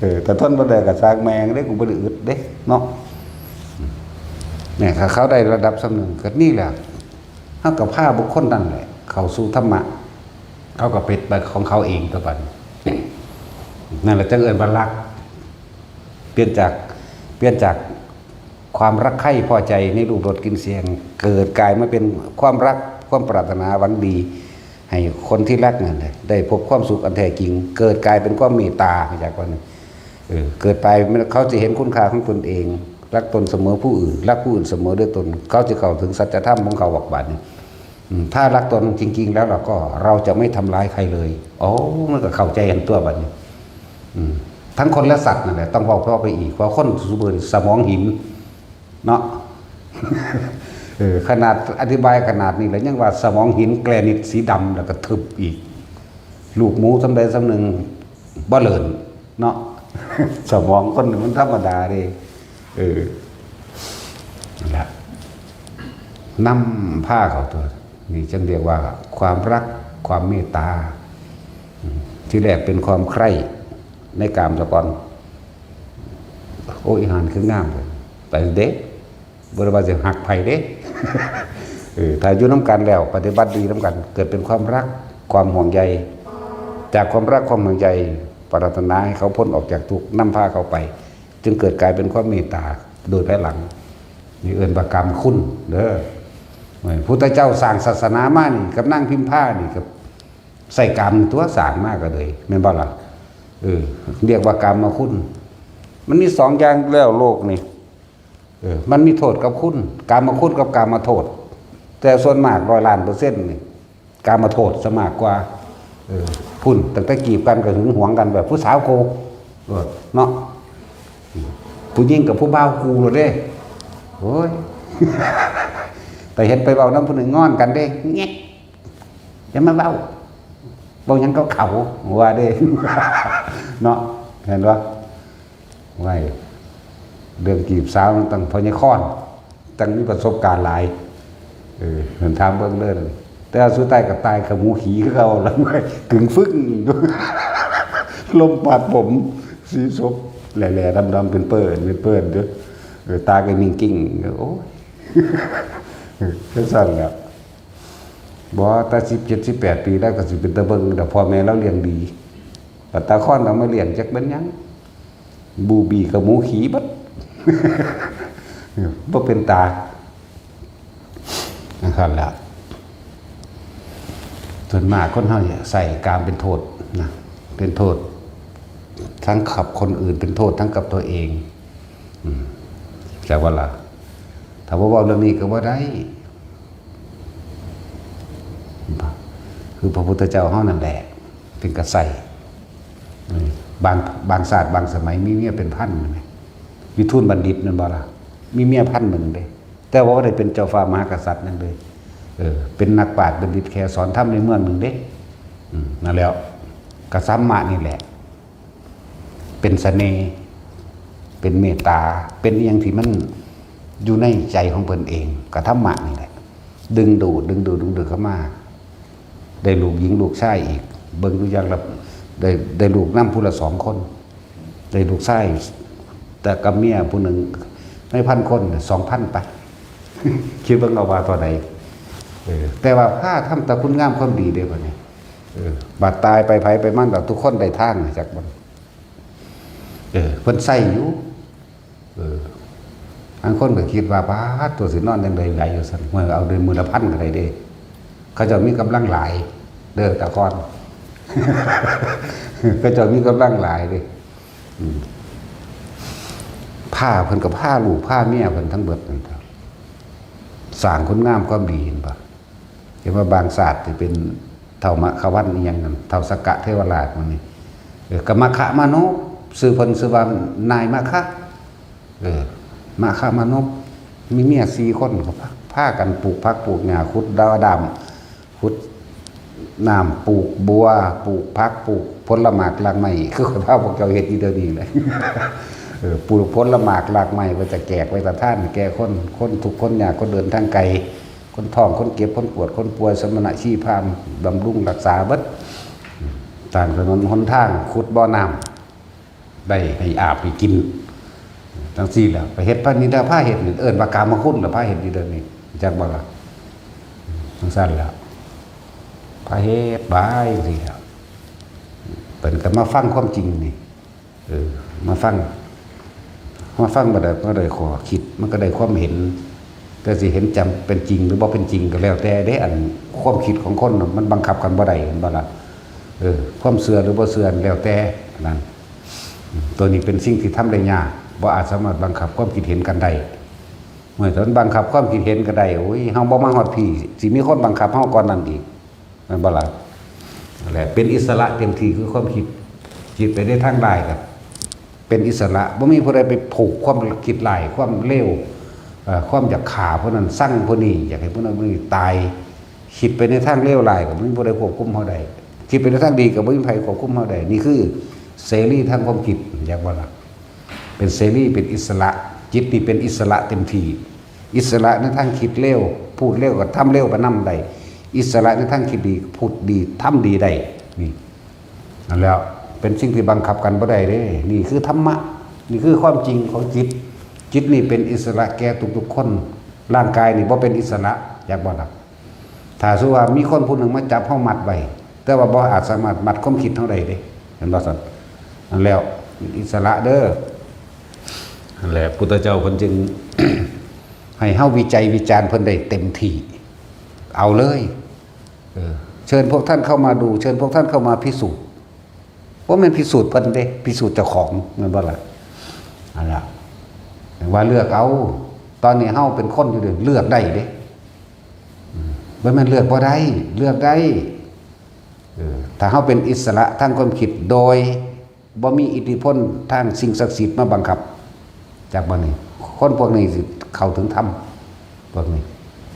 เออ ถ้าทนบ่ได้ก็ซ่างแม่งเด้ กูบ่ได้อึดเด้เนาะ เนี่ย ถ้าเขาได้ระดับส่ำหนึ่งก็นี่แหละ เฮาก็พาบุคคลนั่นแหละ เข้าสู่ธรรมะ เขาก็เป็นไปของเขาเองตัวบัดนี้ นั่นแหละจั่งเอิ้นว่ารัก เปลี่ยนจาก เปลี่ยนจากความรักใคร่พอใจในรูปรสกลิ่นเสียง เกิดกลายมาเป็นความรัก ความปรารถนาหวังดี ให้คนที่รักนั่นแหละได้พบความสุขอันแท้จริง เกิดกลายเป็นความเมตตา จากวันนี้ เออ เกิดไปเขาจะเห็นคุณค่าของตนเอง รักตนเสมอผู้อื่น รักผู้อื่นเสมอด้วยตน เขาจะเข้าถึงสัจธรรมของเขาออกบัดนี้ อืม ถ้ารักตนจริงๆแล้วเราก็ เราจะไม่ทำร้ายใครเลย โอ้ มันก็เข้าใจกันตัวบัดนี้ อืม ทั้งคนและสัตว์นั่นแหละ ต้องเว้าต่อไปอีก เพราะคนซุมื้อนี้สมองหินเนาะ เออ ขนาดอธิบายขนาดนี้แล้วยังว่าสมองหินแกรนิตสีดำแล้วก็ทึบอีก ลูกหมูส่ำใดส่ำหนึ่งบ่เลินเนาะ สมองคนนี่มันธรรมดาเด้ เออ นั่นแหละ นำพาเข้าตัว นี่จั่งเรียกว่าความรัก ความเมตตา อืม ที่แรกเป็นความใคร่ในกามซะก่อน โอ้ย อีห่านี่คืองามเด้ ไปเด้ บ่ได้ว่าสิฮักไผเด้ เออ ถ้าอยู่นำกันแล้ว ปฏิบัติดีนำกัน เกิดเป็นความรัก ความห่วงใย จากความรัก ความห่วงใย ปรารถนาให้เขาพ้นออกจากทุกข์ นำพาเขาไป จึงเกิดกลายเป็นความเมตตา โดยภายหลัง นี่เอิ้นว่ากามคุณเด้อ พุทธเจ้าสร้างศาสนามานี่ กับนางพิมพานี่ ก็ใช้กามตัวสร้างมาก็เลย แม่นบ่ล่ะ เออ เรียกว่ากามคุณ มันมีสองอย่างแล้วโลกนี่ เออ มันมีโทษกับคุณ กามคุณกับกามโทษ แต่ส่วนมากร้อยล้านเปอร์เซ็นต์นี่ กามโทษซะมากกว่า เออ พุ้น ตั้งแต่จีบกันก็หึงหวงกันแบบผู้สาวกู เออ เนาะ ผู้หญิงกับผู้บ่าวกูโลดเด้ โอ้ย ไปเฮ็ดไปเว้านำผู้หนึ่งงอนกันเด้ แงะ อย่ามาเว้า เว้าหยังกับเขา ว่าเด้ เนาะ เห็นบ่ ไว้ เรื่องจีบสาวมันต้องพ่อใหญ่ค้อน ต้องมีประสบการณ์หลาย เออ ถามเบิ่งเด้อ แต่ว่าสุดท้ายก็ตายกับหมูขี้คือเก่าล่ะ กึ่งฟึ่ง ลมพัดผม สีศพแหล่ๆ ดำๆ เป็นเปิ้น เป็นเปิ้นเด้อ เออ ตายก็นิ่งกิ้ง โอ้ย จั่งซั้นแหละ บ่ แต่สิบเจ็ด สิบแปด ปีแล้วก็สิเป็นตาเบิ่ง แต่พ่อแม่ลาวเลี้ยงดี บัดตาค้อนเอามาเลี้ยงจักเป็นหยัง บูบีกับหมูขี้เบิด บ่เป็นตา จั่งซั้นแหละ ส่วนมากคนเฮาเนี่ยใส่กามเป็นโทษนะ เป็นโทษทั้งกับคนอื่น เป็นโทษทั้งกับตัวเอง อืม แต่ว่าล่ะ ถ้าว่าเว้าเรื่องนี้ก็บ่ได้ คือพระพุทธเจ้าเฮานั่นแหละ เป็นกระใส่ อืม บาง บางชาติบางสมัยมีเมียเป็นพันนะ วิทูลบัณฑิตนั่นบ่ล่ะ มีเมียพันหนึ่งเด้ แต่ว่าบ่ได้เป็นเจ้าฟ้ามหากษัตริย์นั่นเลย เออ เป็นนักปราชญ์บัณฑิตแค่สอนธรรมในเมืองหนึ่งเด้ อืม นั่นแหล้ว กระสัมมะนี่แหละ เป็นเสน่ห์ เป็นเมตตา เป็นอหย่างที่มันอยู่ในใจของเพิ่นเอง กระธรรมะนี่แหละ ดึงดูด ดึงดูด ดึงดูดเข้ามา ได้ลูกหญิงลูกชายอีก เบิ่งดูอย่างละ ได้ ได้ลูกนำผู้ละสองคน ได้ลูกชาย แต่กับเมียผู้หนึ่ง ในพันคนน่ะ สองพันไป คิดเบิ่งเอาว่าเท่าใด เออ แต่ว่าพาทำแต่คุณงามความดีเด้บัดนี้ เออ บัดตายไปไผไปมัน แล้วทุกคนได้ทางจากมัน เออ เพิ่นใส่อยู่ เออ บางคนก็คิดว่า "ป๊าด ตัวสินอนจั่งใด๋หลายอยู่ซั่น ห้วย เอาเด้อ มื้อละพันก็ได้เด้" เขาเจ้ามีกำลังหลาย เด้อ ตะกอน เขาเจ้ามีกำลังหลายเด้ อืม พาเพิ่นก็พาลูกพาเมียเพิ่นทั้งเบิดนั่นครับ สร้างคุณงามความดีเห็นปะ เห็นว่าบางชาติที่เป็นเฒ่ามะขวันอิหยังนั่น เฒ่าสักกะเทวราชหมู่นี้ เออ กะมะคะมะนพ ชื่อเพิ่นชื่อว่านายมะคะ เออ มะคะมะนพ มีเมียสี่คน ก็พา พากันปลูกผักปลูกหญ้า ขุดดาวดาม ขุดน้ำ ปลูกบัว ปลูกผัก ปลูกผลหมากรากไม้ คือข้อยพาพวกเจ้าเฮ็ดอยู่เดี๋ยวนี้แหละ เออ ปลูกผลหมากรากไม้ ไว้จะแจก ไว้จะทาน แก่คน คนทุกข์คนยาก คนเดินทางไกล คนท้อง คนเจ็บ คนปวด คนป่วย สมณะชีพราหมณ์ บำรุงรักษาเบิด สร้างถนนหนทาง ขุดบ่อน้ำ ได้ให้อาบให้กิน จั่งซี้แหละ ไปเฮ็ดพระนิดา พาเฮ็ดนี่ เอิ้นว่ากามคุณล่ะ พาเฮ็ดอยู่เดี๋ยวนี้ จักบ่ล่ะ จั่งซั้นแหละ พาเฮ็ดบายจั่งซี้แหละ เพิ่นก็มาฟังความจริงนี่ เออ มาฟัง มาฟังบ่ได้ บ่ได้ข้อคิด มันก็ได้ความเห็น แต่สิเห็นจำเป็นจริงหรือบ่เป็นจริงก็แล้วแต่เด้ อันความคิดของคนน่ะ มันบังคับกันบ่ได้ เห็นบ่ล่ะ เออ ความเชื่อหรือบ่เชื่อแล้วแต่ อันนั้น อืม ตัวนี้เป็นสิ่งที่ทำได้ยาก บ่อาจสามารถบังคับความคิดเห็นกันได้ เมื่อตอนบังคับความคิดเห็นก็ได้ โอ้ย เฮาบ่มาฮอดพี้ สิมีคนบังคับเฮาก่อนนั้นอีก แม่นบ่ล่ะ นั่นแหละ เป็นอิสระเต็มที่คือความคิด คิดไปในทางร้ายก็เป็นอิสระ บ่มีผู้ใดไปผูกความคิดร้าย ความเลว เอ่อ ความอยากฆ่าผู้นั้น ซังผู้นี้ อยากให้ผู้นั้นผู้นี้ตาย คิดไปในทางเลวร้ายก็บ่มีผู้ใดควบคุมเฮาได้ คิดไปในทางดีก็บ่มีไผควบคุมเฮาได้ นี่คือเสรีทางความคิด อยากว่าล่ะ เป็นเสรี เป็นอิสระ จิตนี่เป็นอิสระเต็มที่ อิสระในทางคิดเลว พูดเลวก็ทำเลวไปนำได้ อิสระในทางคิดดี พูดดี ทำดีได้ นี่ นั่นแหล้ว เป็นสิ่งที่บังคับกันบ่ได้เด้ นี่คือธรรมะ นี่คือความจริงของจิต จิตนี่เป็นอิสระแก่ทุกๆคน ร่างกายนี่บ่เป็นอิสระ อยากบ่ล่ะ ถ้าสมมุติว่ามีคนผู้หนึ่งมาจับเฮามัดไว้ แต่ว่าบ่อาจสามารถมัดความคิดเฮาได้เด้ เห็นบ่ซั่น นั่นแหล้ว เป็นอิสระเด้อ นั่นแหละ พุทธเจ้าเพิ่นจึง ให้เฮาวิจัยวิจารณ์เพิ่นได้เต็มที่ เอาเลย เออ เชิญพวกท่านเข้ามาดู เชิญพวกท่านเข้ามาพิสูจน์ บ่แม่นพิสูจน์เพิ่นเด้ พิสูจน์เจ้าของ แม่นบ่ล่ะ อันน่ะ ว่าเลือกเอา ตอนนี้เฮาเป็นคนอยู่เด้ เลือกได้เด้ อืม บ่แม่นเลือกบ่ได้ เลือกได้ เออ ถ้าเฮาเป็นอิสระทางความคิด โดยบ่มีอิทธิพลทางสิ่งศักดิ์สิทธิ์มาบังคับ จักบ่นี่ คนพวกนี้สิเข้าถึงธรรม พวกนี้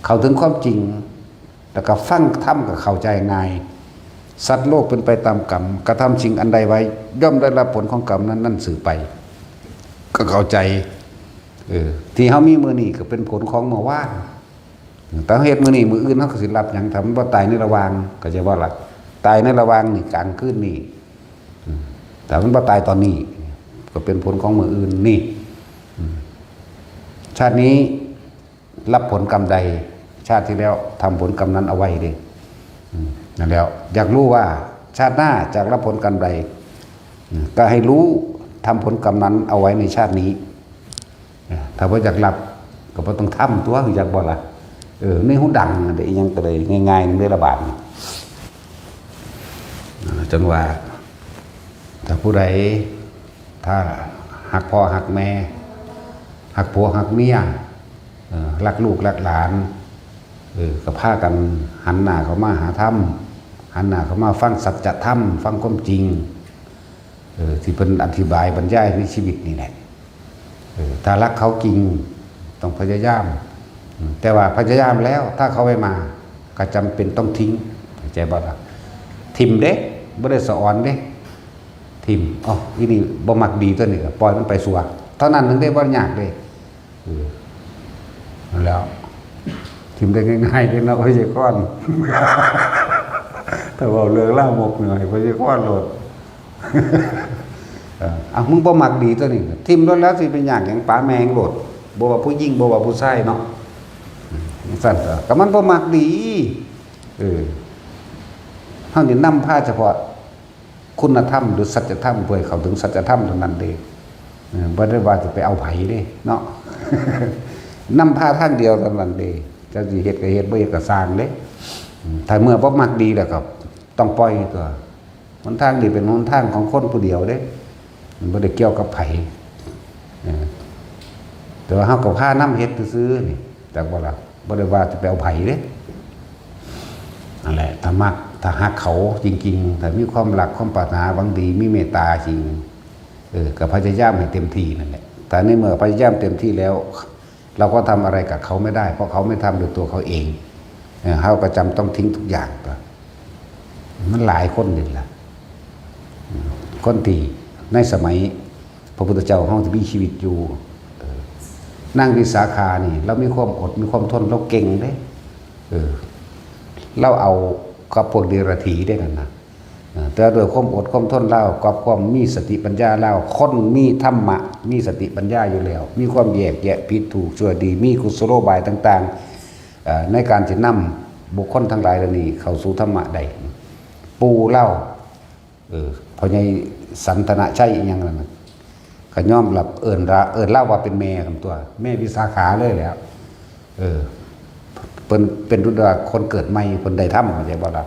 เข้าถึงความจริง แล้วก็ฟังธรรมก็เข้าใจง่าย สัตว์โลกเป็นไปตามกรรม กระทำสิ่งอันใดไว้ ย่อมได้รับผลของกรรมนั้นๆ สืบไป ก็เข้าใจ เออ ที่เฮามีมื้อนี้ก็เป็นผลของเมื่อวาน ถ้าเฮาเฮ็ดมื้อนี้ มื้ออื่นเฮาก็สิรับหยัง ถ้ามันบ่ตายในระหว่าง เข้าใจบ่ล่ะ ตายในระหว่างนี่ กลางคืนนี่ อืม ถ้ามันบ่ตายตอนนี้ ก็เป็นผลของมื้ออื่นนี่ อืม ชาตินี้รับผลกรรมใด ชาติที่แล้วทำผลกรรมนั้นเอาไว้เด้ อืม นั่นแหล้ว อยากรู้ว่าชาติหน้าจะรับผลกรรมใด อืม ก็ให้รู้ ทำผลกรรมนั้นเอาไว้ในชาตินี้ ถ้าบ่อยากรับก็บ่ต้องทำตั๊ว อยากบ่ล่ะ เออ ในหูดังนั่นแหละ อีหยังก็ได้ง่ายๆ ในระบาดนี่ จังว่า ถ้าผู้ใด ถ้าฮักพ่อฮักแม่ ฮักผัวฮักเมีย เออ ฮักลูกฮักหลาน เออ ก็พากันหันหน้าเข้ามาหาธรรม หันหน้าเข้ามาฟังสัจธรรม ฟังความจริง เออ ที่เพิ่นอธิบายบรรยายในชีวิตนี่แหละ เออ ถ้ารักเขาจริง ต้องพยายาม อืม แต่ว่าพยายามแล้ว ถ้าเขาไม่มา ก็จำเป็นต้องทิ้ง เข้าใจบ่ล่ะ ถิ่มเด้ บ่ได้สะออนเด้ ถิ่ม เอ้า อีนี่บ่มักดีตัวนี้ ก็ปล่อยมันไปซั่ว เท่านั้นหนึ่งเด้ บ่ยากเด้ เออ นั่นแหล้ว ถิ่มได้ง่ายๆเด้เนาะ พยากรณ์ ถ้าเว้าเรื่องลามกนี่ ให้พยากรณ์โลด เออ เอา มึงบ่มักดีตัวนี้ ถิ่มโลดแล้ว สิไปยากหยัง ปาแม่งโลด บ่ว่าผู้หญิง บ่ว่าผู้ชายเนาะ อืม จั่งซั่นก็ ก็มันบ่มักดี เออ เฮานี่นำพาเฉพาะคุณธรรม หรือสัจธรรม เพื่อให้เข้าถึงสัจธรรมเท่านั้นเด้ เออ บ่ได้ว่าจะไปเอาไผเด้เนาะ นำพาทางเดียวเท่านั้นเด้ เจ้าสิเฮ็ดก็เฮ็ด บ่เฮ็ดก็ซ่างเด้ อืม ถ้าเมื่อบ่มักดีแล้วก็ต้องปล่อยตัว หนทางนี้เป็นหนทางของคนผู้เดียวเด้ มันบ่ได้เกี่ยวกับไผ เออ แต่ว่าเฮาก็พานำเฮ็ดซื่อๆนี่ จักบ่ล่ะ บ่ได้ว่าจะไปเอาไผเด้ นั่นแหละ ถ้ามัก ถ้าฮักเขาจริงๆ ถ้ามีความรัก ความปรารถนาหวังดี มีเมตตาจริง เออ ก็พยายามให้เต็มที่นั่นแหละ แต่ในเมื่อพยายามเต็มที่แล้ว เราก็ทำอะไรกับเขาไม่ได้ เพราะเขาไม่ทำโดยตัวเขาเอง เออ เฮาก็จำต้องทิ้งทุกอย่างไป มันหลายคนนี่ล่ะ อืม คนที่ในสมัยพระพุทธเจ้าเฮาที่มีชีวิตอยู่ เออ นางวิสาขานี่ ลาวมีความอด มีความทน ลาวเก่งเด้ เออ ลาวเอากับพวกเดรัจฉีได้นั่นน่ะ เออ แต่ด้วยความอดความทนลาว กับความมีสติปัญญาลาว คนมีธรรมะ มีสติปัญญาอยู่แล้ว มีความแยกแยะผิดถูกชั่วดี มีกุศโลบายต่างๆ เอ่อ ในการที่นำบุคคลทั้งหลายเหล่านี้เข้าสู่ธรรมะได้ ปู่ลาว เออ พ่อใหญ่สันทนะชัยอิหยังนั่นน่ะ ก็ยอมรับ เอิ้นละ เอิ้นลาวว่าเป็นแม่กันตัว แม่วิสาขาเลยแหล้ว เออ เพิ่นเป็นรุ่นว่าคนเกิดใหม่ เพิ่นได้ธรรม เข้าใจบ่ล่ะ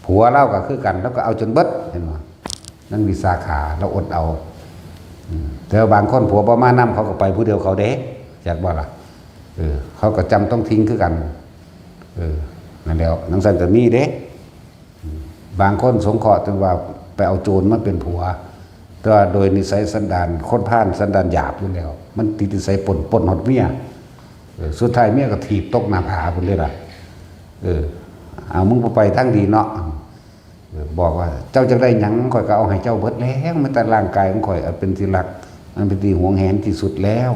ผัวลาวก็คือกัน ลาวก็เอาจนเบิด เห็นบ่ นางวิสาขา ลาวอดเอา อืม แต่ว่าบางคนผัวบ่มานำ เขาก็ไปผู้เดียวเขาเด้ จักบ่ล่ะ เออ เขาก็จำต้องทิ้งคือกัน เออ นั่นแหล้ว จั่งซั้นก็มีเด้ บางคนสงเคราะห์จนว่าไปเอาโจรมาเป็นผัว แต่ว่าโดยนิสัยสันดานคนพาลสันดานหยาบอยู่แล้ว มันติดนิสัยปล้น ปล้นฮอดเมีย เออ สุดท้ายเมียก็ถีบตกหน้าผาพุ้นเลยล่ะ เออ เอา มึงบ่ไปทางดีเนาะ เออ บอกว่า เจ้าจักได้หยัง ข้อยก็เอาให้เจ้าเบิดแล้ว แม้แต่ร่างกายของข้อยอันเป็นที่รัก อันเป็นที่หวงแหนที่สุดแล้ว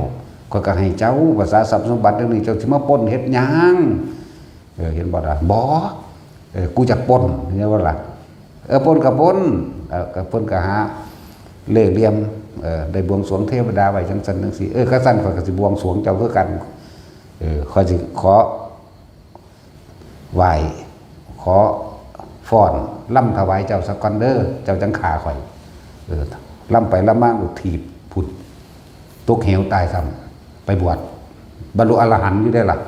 ข้อยก็ให้เจ้า ภาษาทรัพย์สมบัติเรื่องนี้ เจ้าสิมาปล้นเฮ็ดหยัง เออ เห็นบ่ล่ะ บ่ เออ กูอยากปล้น เห็นบ่ล่ะ เออ ปล้นก็ปล้น เออ ก็ปล้นก็หาเล่ห์เหลี่ยม เออ ได้บวงสรวงเทวดาไว้จั่งซั้นจั่งซี้ เออ คันซั้นข้อยก็สิบวงสรวงเจ้าคือกัน เออ ข้อยสิขอไหว้ ขอฟ้อนรำถวายเจ้าซะก่อนเด้อ เจ้าจั่งฆ่าข้อย เออ รำไปรำมาก็ถีบพุ้น ตกเหวตายซ้ำ ไปบวช บรรลุอรหันต์อยู่ได้ล่ะ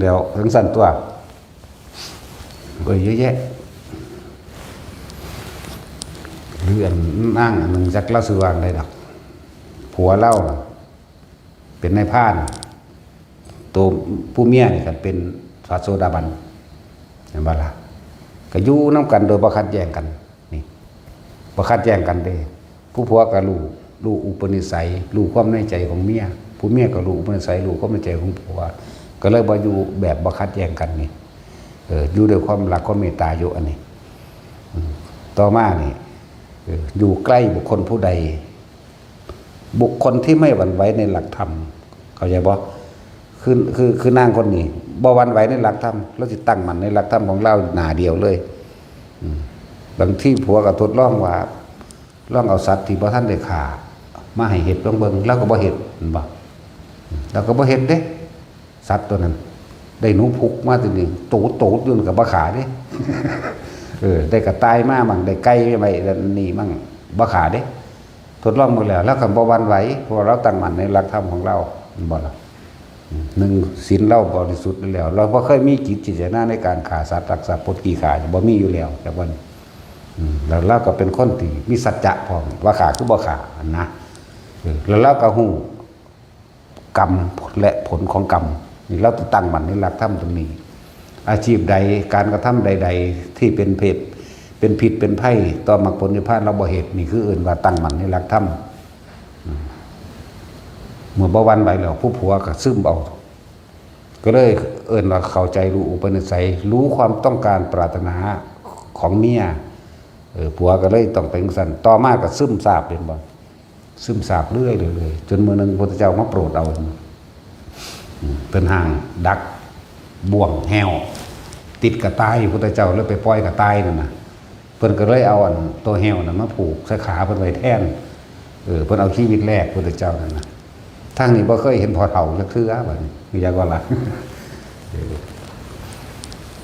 แล้วจั่งซั้นตัว โอ้ย เยอะแยะ หรืออันนางอันหนึ่งจักลาวชื่อว่าอันใดดอก ผัวลาวน่ะ เป็นนายพราน ตัวผู้เมียนี่ก็เป็นพระโสดาบัน เห็นบ่ล่ะ ก็อยู่นำกันโดยบ่ขัดแย้งกัน นี่ บ่ขัดแย้งกันเด้ ผู้ผัวก็รู้ รู้อุปนิสัย รู้ความในใจของเมีย ผู้เมียก็รู้อุปนิสัย รู้ความในใจของผัว ก็เลยบ่อยู่แบบบ่ขัดแย้งกันนี่ เออ อยู่ด้วยความรักความเมตตาอยู่อันนี้ อืม ต่อมานี่ เออ อยู่ใกล้บุคคลผู้ใด บุคคลที่ไม่หวั่นไหวในหลักธรรม เข้าใจบ่ คือ คือ คือนางคนนี้ บ่หวั่นไหวในหลักธรรม ลาวสิตั้งมั่นในหลักธรรมของลาวหน้าเดียวเลย อืม บางทีผัวก็ทดลองว่า ลองเอาสัตว์ที่บ่ทันได้ฆ่า มาให้เฮ็ดลองเบิ่ง ลาวก็บ่เฮ็ด เห็นบ่ ลาวก็บ่เฮ็ดเด้ สัตว์ตัวนั้น ได้หนูพุกมาตัวหนึ่ง โตโตอยู่นั่นก็บ่ฆ่าเด้ เออ ได้กระต่ายมามั่ง ได้ไก่ไว้นี่มั่ง บ่ฆ่าเด้ ทดลองเบิ่งแล้ว ลาวก็บ่หวั่นไหว เพราะว่าลาวตั้งมั่นในหลักธรรมของลาว เห็นบ่ล่ะ อืม หนึ่ง ศีลลาวบริสุทธิ์แล้ว ลาวบ่เคยมีจิตเจตนาในการฆ่าสัตว์ ลักทรัพย์ ปล้นขี้ข้า บ่มีอยู่แล้ว แต่ว่า อืม แล้วลาวก็เป็นคนที่มีสัจจะพร้อม ว่าฆ่าคือบ่ฆ่าหั่นนะ เออ แล้วลาวก็ฮู้กรรมและผลของกรรม นี่ลาวตั้งมั่นในหลักธรรมตรงนี้ อาชีพใด การกระทำใดๆ ที่เป็นเพศ เป็นพิษเป็นภัยต่อมรรคผลนิพพาน ลาวบ่เฮ็ด นี่คือเอิ้นว่าตั้งมั่นในหลักธรรม อืม เมื่อบ่หวั่นไหวแล้ว ผู้ผัวก็ซึมเอา ก็เลยเอิ้นว่าเข้าใจรู้อุปนิสัย รู้ความต้องการปรารถนาของเมีย เออ ผัวก็เลยต้องเป็นจั่งซั้น ต่อมาก็ซึมซาบ เห็นบ่ ซึมซาบเรื่อยๆ จนมื้อหนึ่งพระพุทธเจ้ามาโปรดเอา อืม เป็นห้างดักบ่วงแฮว ติดกระต่าย พระพุทธเจ้าเลยไปปล่อยกระต่ายนั่นน่ะ เพิ่นก็เลยเอาอันตัวแฮวน่ะมาผูกใส่ขาเพิ่นไว้แทน เออ เพิ่นเอาชีวิตแลกพุทธเจ้านั่นน่ะ ทางนี้บ่เคยเห็นพ่อเฒ่าจักเทื่อ บัดนี้ มีหยังก่อนล่ะ เออ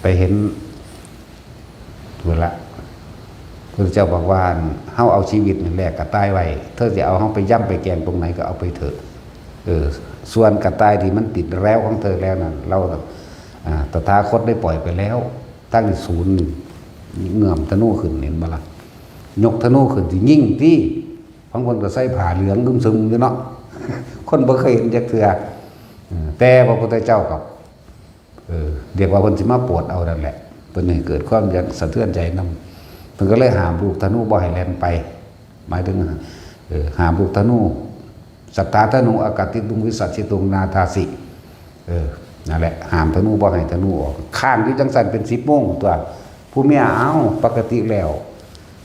ไปเห็น พุ้นละ พุทธเจ้าบอกว่า เฮาเอาชีวิตนี่แลกกระต่ายไว้ เธอสิเอาเฮาไปย่ำไปแกงตรงไหนก็เอาไปเถอะ เออ ส่วนกระต่ายที่มันติดแร้วของเธอแล้วนั่น เรา อ่า ตถาคตได้ปล่อยไปแล้ว ทั้งศูนย์นี่ เงื้อมธนูขึ้น เห็นบ่ล่ะ ยกธนูขึ้นสิยิงติ บางคนก็ใส่ผ้าเหลืองอึมซึมอยู่เนาะ คนบ่เคยเห็นจักเทื่อ เออ แต่พระพุทธเจ้ากับ เออ เรียกว่าเพิ่นสิมาโปรดเอานั่นแหละ เพิ่นให้เกิดความอยากสะเทือนใจนำ เพิ่นก็เลยห้ามลูกธนูบ่ให้แล่นไป หมายถึง เออ ห้ามลูกธนู สัตถาธนู อากาติตุง วิสัชชิตุง นาทาสิ เออ นั่นแหละ ห้ามธนู บ่ให้ธนูออก ค้างอยู่จั่งซั้นเป็นสิบโมงตั๊ว ผู้เมีย เอ้า ปกติแล้ว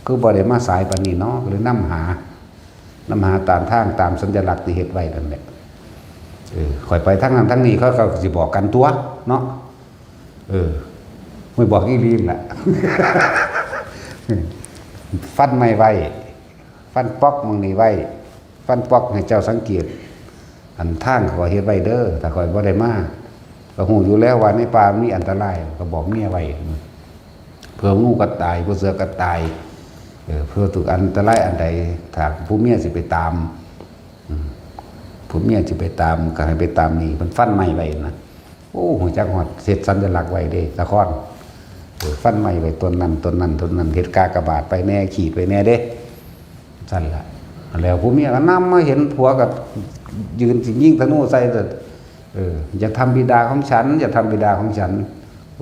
คือบ่ได้มาสายปานนี้เนาะ ก็เลยนำหา นำหาตามทาง ตามสัญลักษณ์ที่เฮ็ดไว้นั่นแหละ เออ ข้อยไปทางนั้นทางนี้ เขาก็สิบอกกันตั๊วเนาะ เออ ไม่บอกอีหลีนั่นแหละ ฟันไม้ไว้ ฟันป๊อกหม่องนี้ไว้ ฟันป๊อกให้เจ้าสังเกต อันทางข้อยเฮ็ดไว้เด้อ ถ้าข้อยบ่ได้มา ก็ฮู้อยู่แล้วว่าในป่ามีอันตราย ก็บอกเมียไว้ เผื่องูกัดตาย เผื่อเสือกัดตาย เออ เผื่อถูกอันตรายอันใด ถ้าผู้เมียสิไปตาม อืม ผู้เมียสิไปตาม ก็ให้ไปตามนี่ มันฟันไม้ไว้นะ โอ้ ฮู้จักฮอด เฮ็ดสัญลักษณ์ไว้เด้ สะคอน เออ ฟันไม้ไว้ต้นนั้น ต้นนั้น ต้นนั้น เฮ็ดกากบาทไปแน่ ขีดไว้แน่เด้ ซั่นล่ะ แล้วผู้เมียก็นำมาเห็นผัวก็ยืนสิยิงธนูใส่ เออ อย่าทำบิดาของฉัน อย่าทำบิดาของฉัน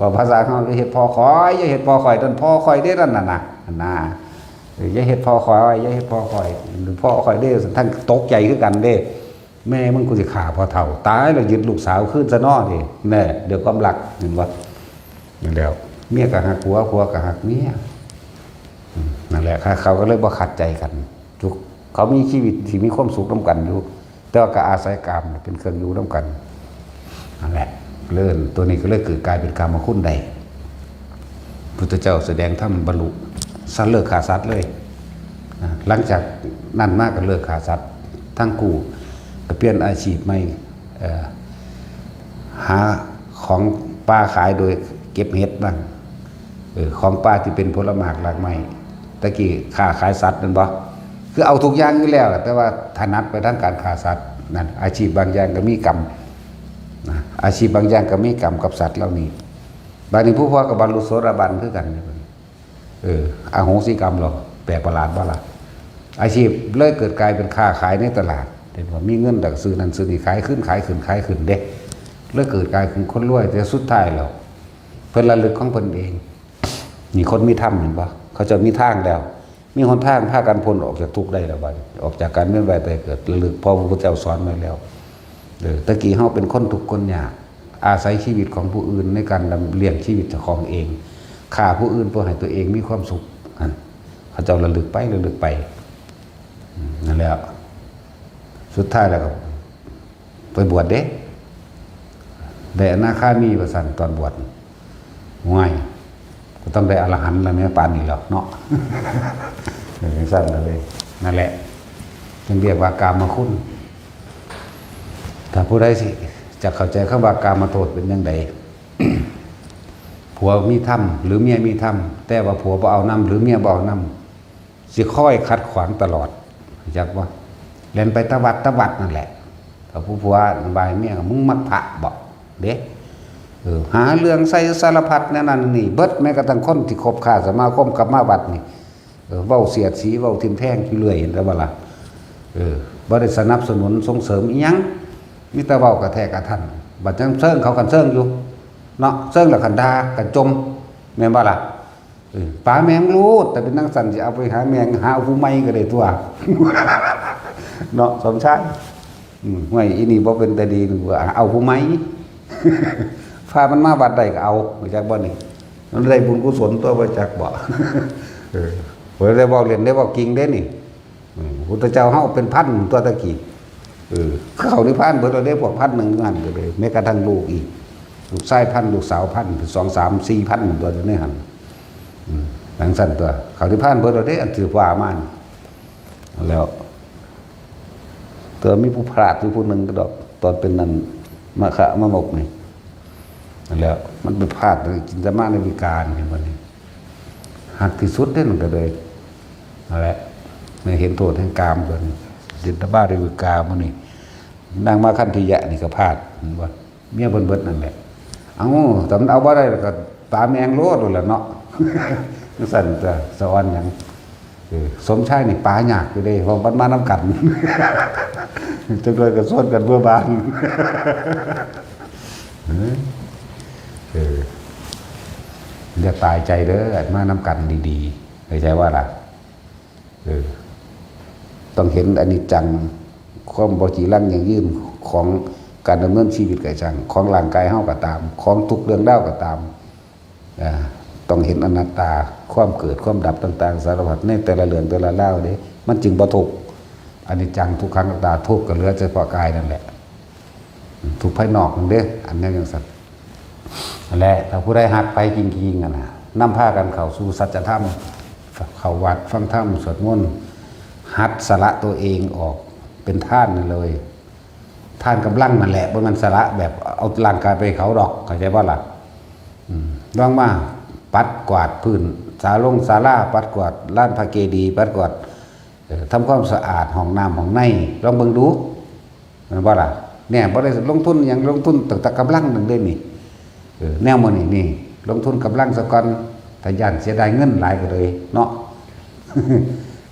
ว่าภาษาเขา อย่าเฮ็ดพ่อข้อย อย่าเฮ็ดพ่อข้อย นั่นพ่อข้อยเด้นั่นน่ะนะ นะ เออ อย่าเฮ็ดพ่อข้อย อย่าเฮ็ดพ่อข้อย พ่อข้อยเด้ ทั้งตกใจคือกันเด้ แม่มึงกูสิฆ่าพ่อเฒ่า ตายแล้วยึดลูกสาวคืนซะเนาะนี่ แน่ เดี๋ยวความรัก เห็นบ่ นั่นแหล้ว เมียก็ฮักผัว ผัวก็ฮักเมีย อืม นั่นแหละ เขาก็เลยบ่ขัดใจกัน ทุก เขามีชีวิตที่มีความสุขนำกันอยู่ แต่ว่าก็อาศัยกามเป็นเครื่องอยู่นำกัน นั่นแหละ เรื่องตัวนี้ก็เลยเกิดกลายเป็นกามคุณได้ พุทธเจ้าแสดงธรรมบรรลุสัตว์เลิกฆ่าสัตว์เลย นะ หลังจากนั้นมาก็เลิกฆ่าสัตว์ทั้งคู่ ก็เปลี่ยนอาชีพใหม่ เอ่อ หาของป่าขายโดยเก็บเห็ดบ้าง เออ ของป่าที่เป็นผลหมากรากไม้ ตะกี้ค้าขายสัตว์แม่นบ่ คือเอาทุกอย่างอยู่แล้วล่ะ แต่ว่าถนัดไปทางการฆ่าสัตว์ นั่น อาชีพบางอย่างก็มีกรรม นะ อาชีพบางอย่างก็มีกรรมกับสัตว์เหล่านี้ บัดนี้ผู้พ่อก็บรรลุโสดาบันคือกัน เออ อโหสิกรรมหรอก แปลกประหลาดบ่ล่ะ อาชีพเลยเกิดกลายเป็นค้าขายในตลาด เห็นบ่ มีเงินแล้วก็ซื้อนั่นซื้อนี่ ขายขึ้น ขายขึ้น ขายขึ้นเด้ เลยเกิดกลายเป็นคนรวย แต่สุดท้ายแล้ว เพิ่นระลึกของเพิ่นเอง นี่คนมีธรรมเห็นบ่ เขาเจ้ามีทางแล้ว มีหนทางพากันพ้นออกจากทุกข์ได้แล้วบัดนี้ ออกจากการเวียนว่ายตายเกิด ระลึก เพราะพระพุทธเจ้าสอนไว้แล้ว เออ ตะกี้เฮาเป็นคนทุกข์คนยาก อาศัยชีวิตของผู้อื่นในการดำเลี้ยงชีวิตเจ้าของเอง ฆ่าผู้อื่นเพื่อให้ตัวเองมีความสุข นั่น เขาเจ้าระลึกไป ระลึกไป อืม นั่นแหละ สุดท้ายแล้วก็ไปบวชเด้ ได้อนาคามีว่าซั่น ตอนบวช ห่วย ก็ต้องได้อรหันต์แล้วแม่ ปานนี้แล้วเนาะ เออ จั่งซั่นเลย นั่นแหละ จึงเรียกว่ากามคุณ ถ้าผู้ใดสิ จะเข้าใจคำว่ากามโทษเป็นจั่งใด ผัวมีธรรม หรือเมียมีธรรม แต่ว่าผัวบ่เอานำ หรือเมียบ่เอานำ สิคอยขัดขวางตลอด รู้จักบ่ แล่นไปตะวัดตะวัดนั่นแหละ ถ้าผู้ผัวว่าให้เมีย มึงมักพระบ่ เด้ เออ หาเรื่องใส่สารพัดแนวนั้นนี่เบิด แม้กระทั่งคนที่คบค้าสมาคมกับมาวัดนี่ อ เว้าเสียดสี เว้าทิ่มแทงอยู่เรื่อย เห็นแต่ว่าล่ะ เออ บ่ได้สนับสนุนส่งเสริมอิหยัง มีแต่เว้ากระแทกกระทัน บัดจั่งเซิงเขากันเซิงอยู่ เนาะ เซิงแล้วกันด่ากันจ่ม แม่นบ่ล่ะ เออ ป๋าแม่งโลด แต่เป็นจั่งซั้นสิเอาไปหาแม่ง หาผู้ใหม่ก็ได้ตั๊ว เนาะ สมชาย อืม ห้วย อีนี่บ่เป็นตาดี นึกว่าเอาผู้ใหม่ พามันมาวัดได้ก็เอา รู้จักบ่นี่ มันได้บุญกุศลตั๊ว บ่จักบ่ เออ บ่ได้เว้าเล่น ได้เว้าจริงเด้นี่ อืม พุทธเจ้าเฮาเป็นพันตั๊วตะกี้ เออ เข้านิพพานเบิดแล้วเด้ พวกพันหนึ่งนั่นก็เลย แม้กระทั่งลูกอีก ลูกชายพัน ลูกสาวพัน สอง สาม สี่พันตั๊วอยู่ในหั่น อืม จั่งซั้นตั๊ว เข้านิพพานเบิดแล้วเด้ อันถือว่ามานี่ แล้ว แต่มีผู้พลาดอยู่ผู้หนึ่งก็ดอก ตอนเป็นนั่น มะคะมะมกนี่ นั่นแหละ มันไปพลาดในจินตมาในวิการนี่ บัดนี้ หักที่สุดเด้ มันก็เลย นั่นแหละ ในเห็นโทษแห่งกาม เพิ่น จินตมาในวิกามื้อนี้ นางมาคันธิยะนี่ก็พลาด เห็นบ่ เมียเพิ่นเบิดนั่นแหละ เอ้า แต่มันเอาบ่ได้แล้วก็ป๋าแม่งโลดโลดแหละเนาะ จั่งซั้นตั๊ว สะออนหยัง เออ สมชายนี่ป๋ายากอยู่เด้ เพราะมันมานำกัน จักหน่อยก็ชวนกันเมือบาน เออ เออ อย่าตายใจเด้อ มานำกันดีๆ เข้าใจว่าล่ะ เออ ต้องเห็นอนิจจัง ความบ่จีรังยั่งยืนของการดำเนินชีวิตก็ช่าง ของร่างกายเฮาก็ตาม ของทุกเรื่องราวก็ตาม อ่า ต้องเห็นอนัตตา ความเกิดความดับต่างๆ สารพัดในแต่ละเรื่องแต่ละราวเด้ มันจึงบ่ทุกข์ อนิจจังทุกขังอนัตตา ทุกข์ก็เหลือเฉพาะกายนั่นแหละ ทุกข์ภายนอกนั่นเด้ อันนี้จั่งซั้น นั่นแหละ ถ้าผู้ใดฮักไผจริงๆ อะนะ นำพากันเข้าสู่สัจธรรม เข้าวัดฟังธรรม สวดมนต์ หัดสละตัวเองออกเป็นทานนั่นเลย ทานกำลังนั่นแหละ บ่แม่นสละแบบเอาร่างกายไปให้เขาดอก เข้าใจบ่ล่ะ อืม ลองมาปัดกวาดพื้น ศาลงศาลา ปัดกวาดลานพระเจดีย์ ปัดกวาด เอ่อ ทำความสะอาดห้องน้ำห้องใน ลองเบิ่งดู แม่นบ่ล่ะ เนี่ย บ่ได้ลงทุนหยัง ลงทุนตั้งแต่กำลังหนึ่งเด้นี่ เออ แนวมื้อนี้นี่ ลงทุนกำลังซะก่อน ถ้าย้านเสียดายเงินหลายก็เลยเนาะ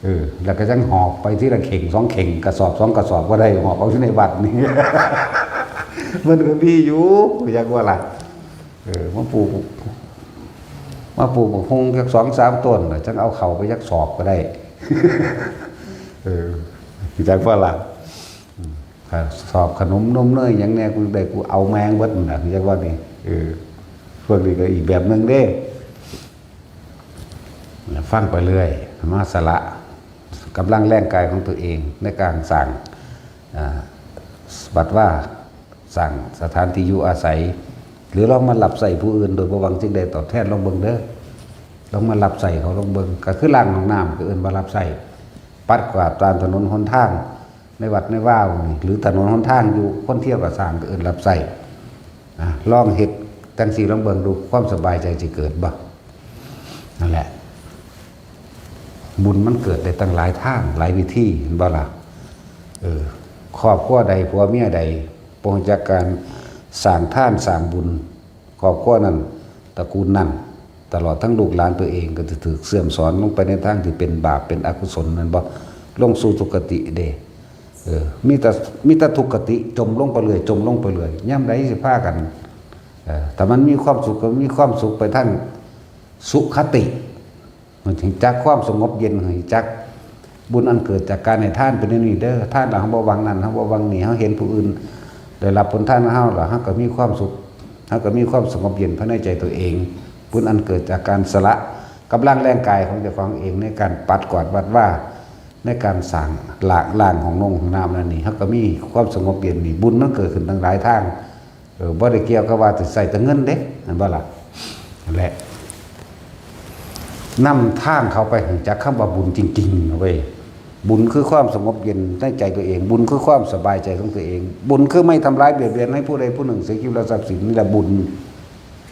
เออ แล้วก็จั่งหอบไปทีละเข่งสองเข่ง กระสอบสองกระสอบก็ได้ หอบเอาอยู่ในวัดนี่ มันก็มีอยู่ อยากว่าล่ะ เออ มาปลูก มาปลูกบักฮุ่งจักสองสามต้นน่ะ จั่งเอาเข้าไปจักสอบก็ได้ เออ อยากว่าล่ะ อืม ข้าสอบขนมนมเนยหยังแน่ กูได้ กูเอาแม่งเบิดนั่นน่ะ อยากว่านี่ เออ พวกนี้ก็อีกแบบหนึ่งเด้ ฟังไปเรื่อย มาสละกำลังแรงกายของตัวเองในการสร้าง อ่า บัดว่าสร้างสถานที่อยู่อาศัย หรือลองมารับใช้ผู้อื่นโดยบ่หวังสิ่งใดตอบแทน ลองเบิ่งเด้อ ลองมารับใช้เขา ลองเบิ่ง ก็คือล้างห้องน้ำ ก็เอิ้นว่ารับใช้ ปัดกวาดตามถนนหนทาง ในวัดในวานี่ หรือถนนหนทางอยู่ คนเที่ยวก็สร้าง ก็เอิ้นรับใช้ อ่ะ ลองเฮ็ดจั่งซี้ ลองเบิ่งดู ความสบายใจสิเกิดบ่ นั่นแหละ บุญมันเกิดได้ตั้งหลายทาง หลายวิธี เห็นบ่ล่ะ เออ ครอบครัวใด ผัวเมียใด บ่รู้จักการสร้างทาน สร้างบุญ ครอบครัวนั้น ตระกูลนั้น ตลอดทั้งลูกหลานตัวเอง ก็จะถูกเสื่อมสอนลงไปในทางที่เป็นบาป เป็นอกุศล แม่นบ่ ลงสู่ทุกขติเด้ เออ มีแต่ มีแต่ทุกขติ จ่มลงไปเรื่อย จ่มลงไปเรื่อย ยามใดสิพากัน เออ ถ้ามันมีความสุขก็มีความสุขไปทางสุขติ มันถึงจักความสงบเย็น ถึงจักบุญอันเกิดจากการให้ทานเป็นแนวนี้เด้อ ทานแล้วเฮาบ่หวังนั่น เฮาบ่หวังนี่ เฮาเห็นผู้อื่นได้รับผลทานของเฮาแล้ว เฮาก็มีความสุข เฮาก็มีความสงบเย็นภายในใจตัวเอง บุญอันเกิดจากการสละกำลังแรงกายของเจ้าของเอง ในการปัดกวาดวัดวา ในการสร้างล้าง ล้างห้องนงห้องน้ำนั่นนี่ เฮาก็มีความสงบเย็นนี่ บุญมันเกิดขึ้นตั้งหลายทาง เออ บ่ได้เกี่ยวกับว่าสิใช้แต่เงินเด้ แม่นบ่ล่ะ นั่นแหละ นำทางเขาไปรู้จักคำว่าบุญจริงๆ นะเว้ย บุญคือความสงบเย็นในใจตัวเอง บุญคือความสบายใจของตัวเอง บุญคือไม่ทำร้ายเบียดเบียนให้ผู้ใดผู้หนึ่งเสียชีวิตและทรัพย์สิน นี่แหละบุญ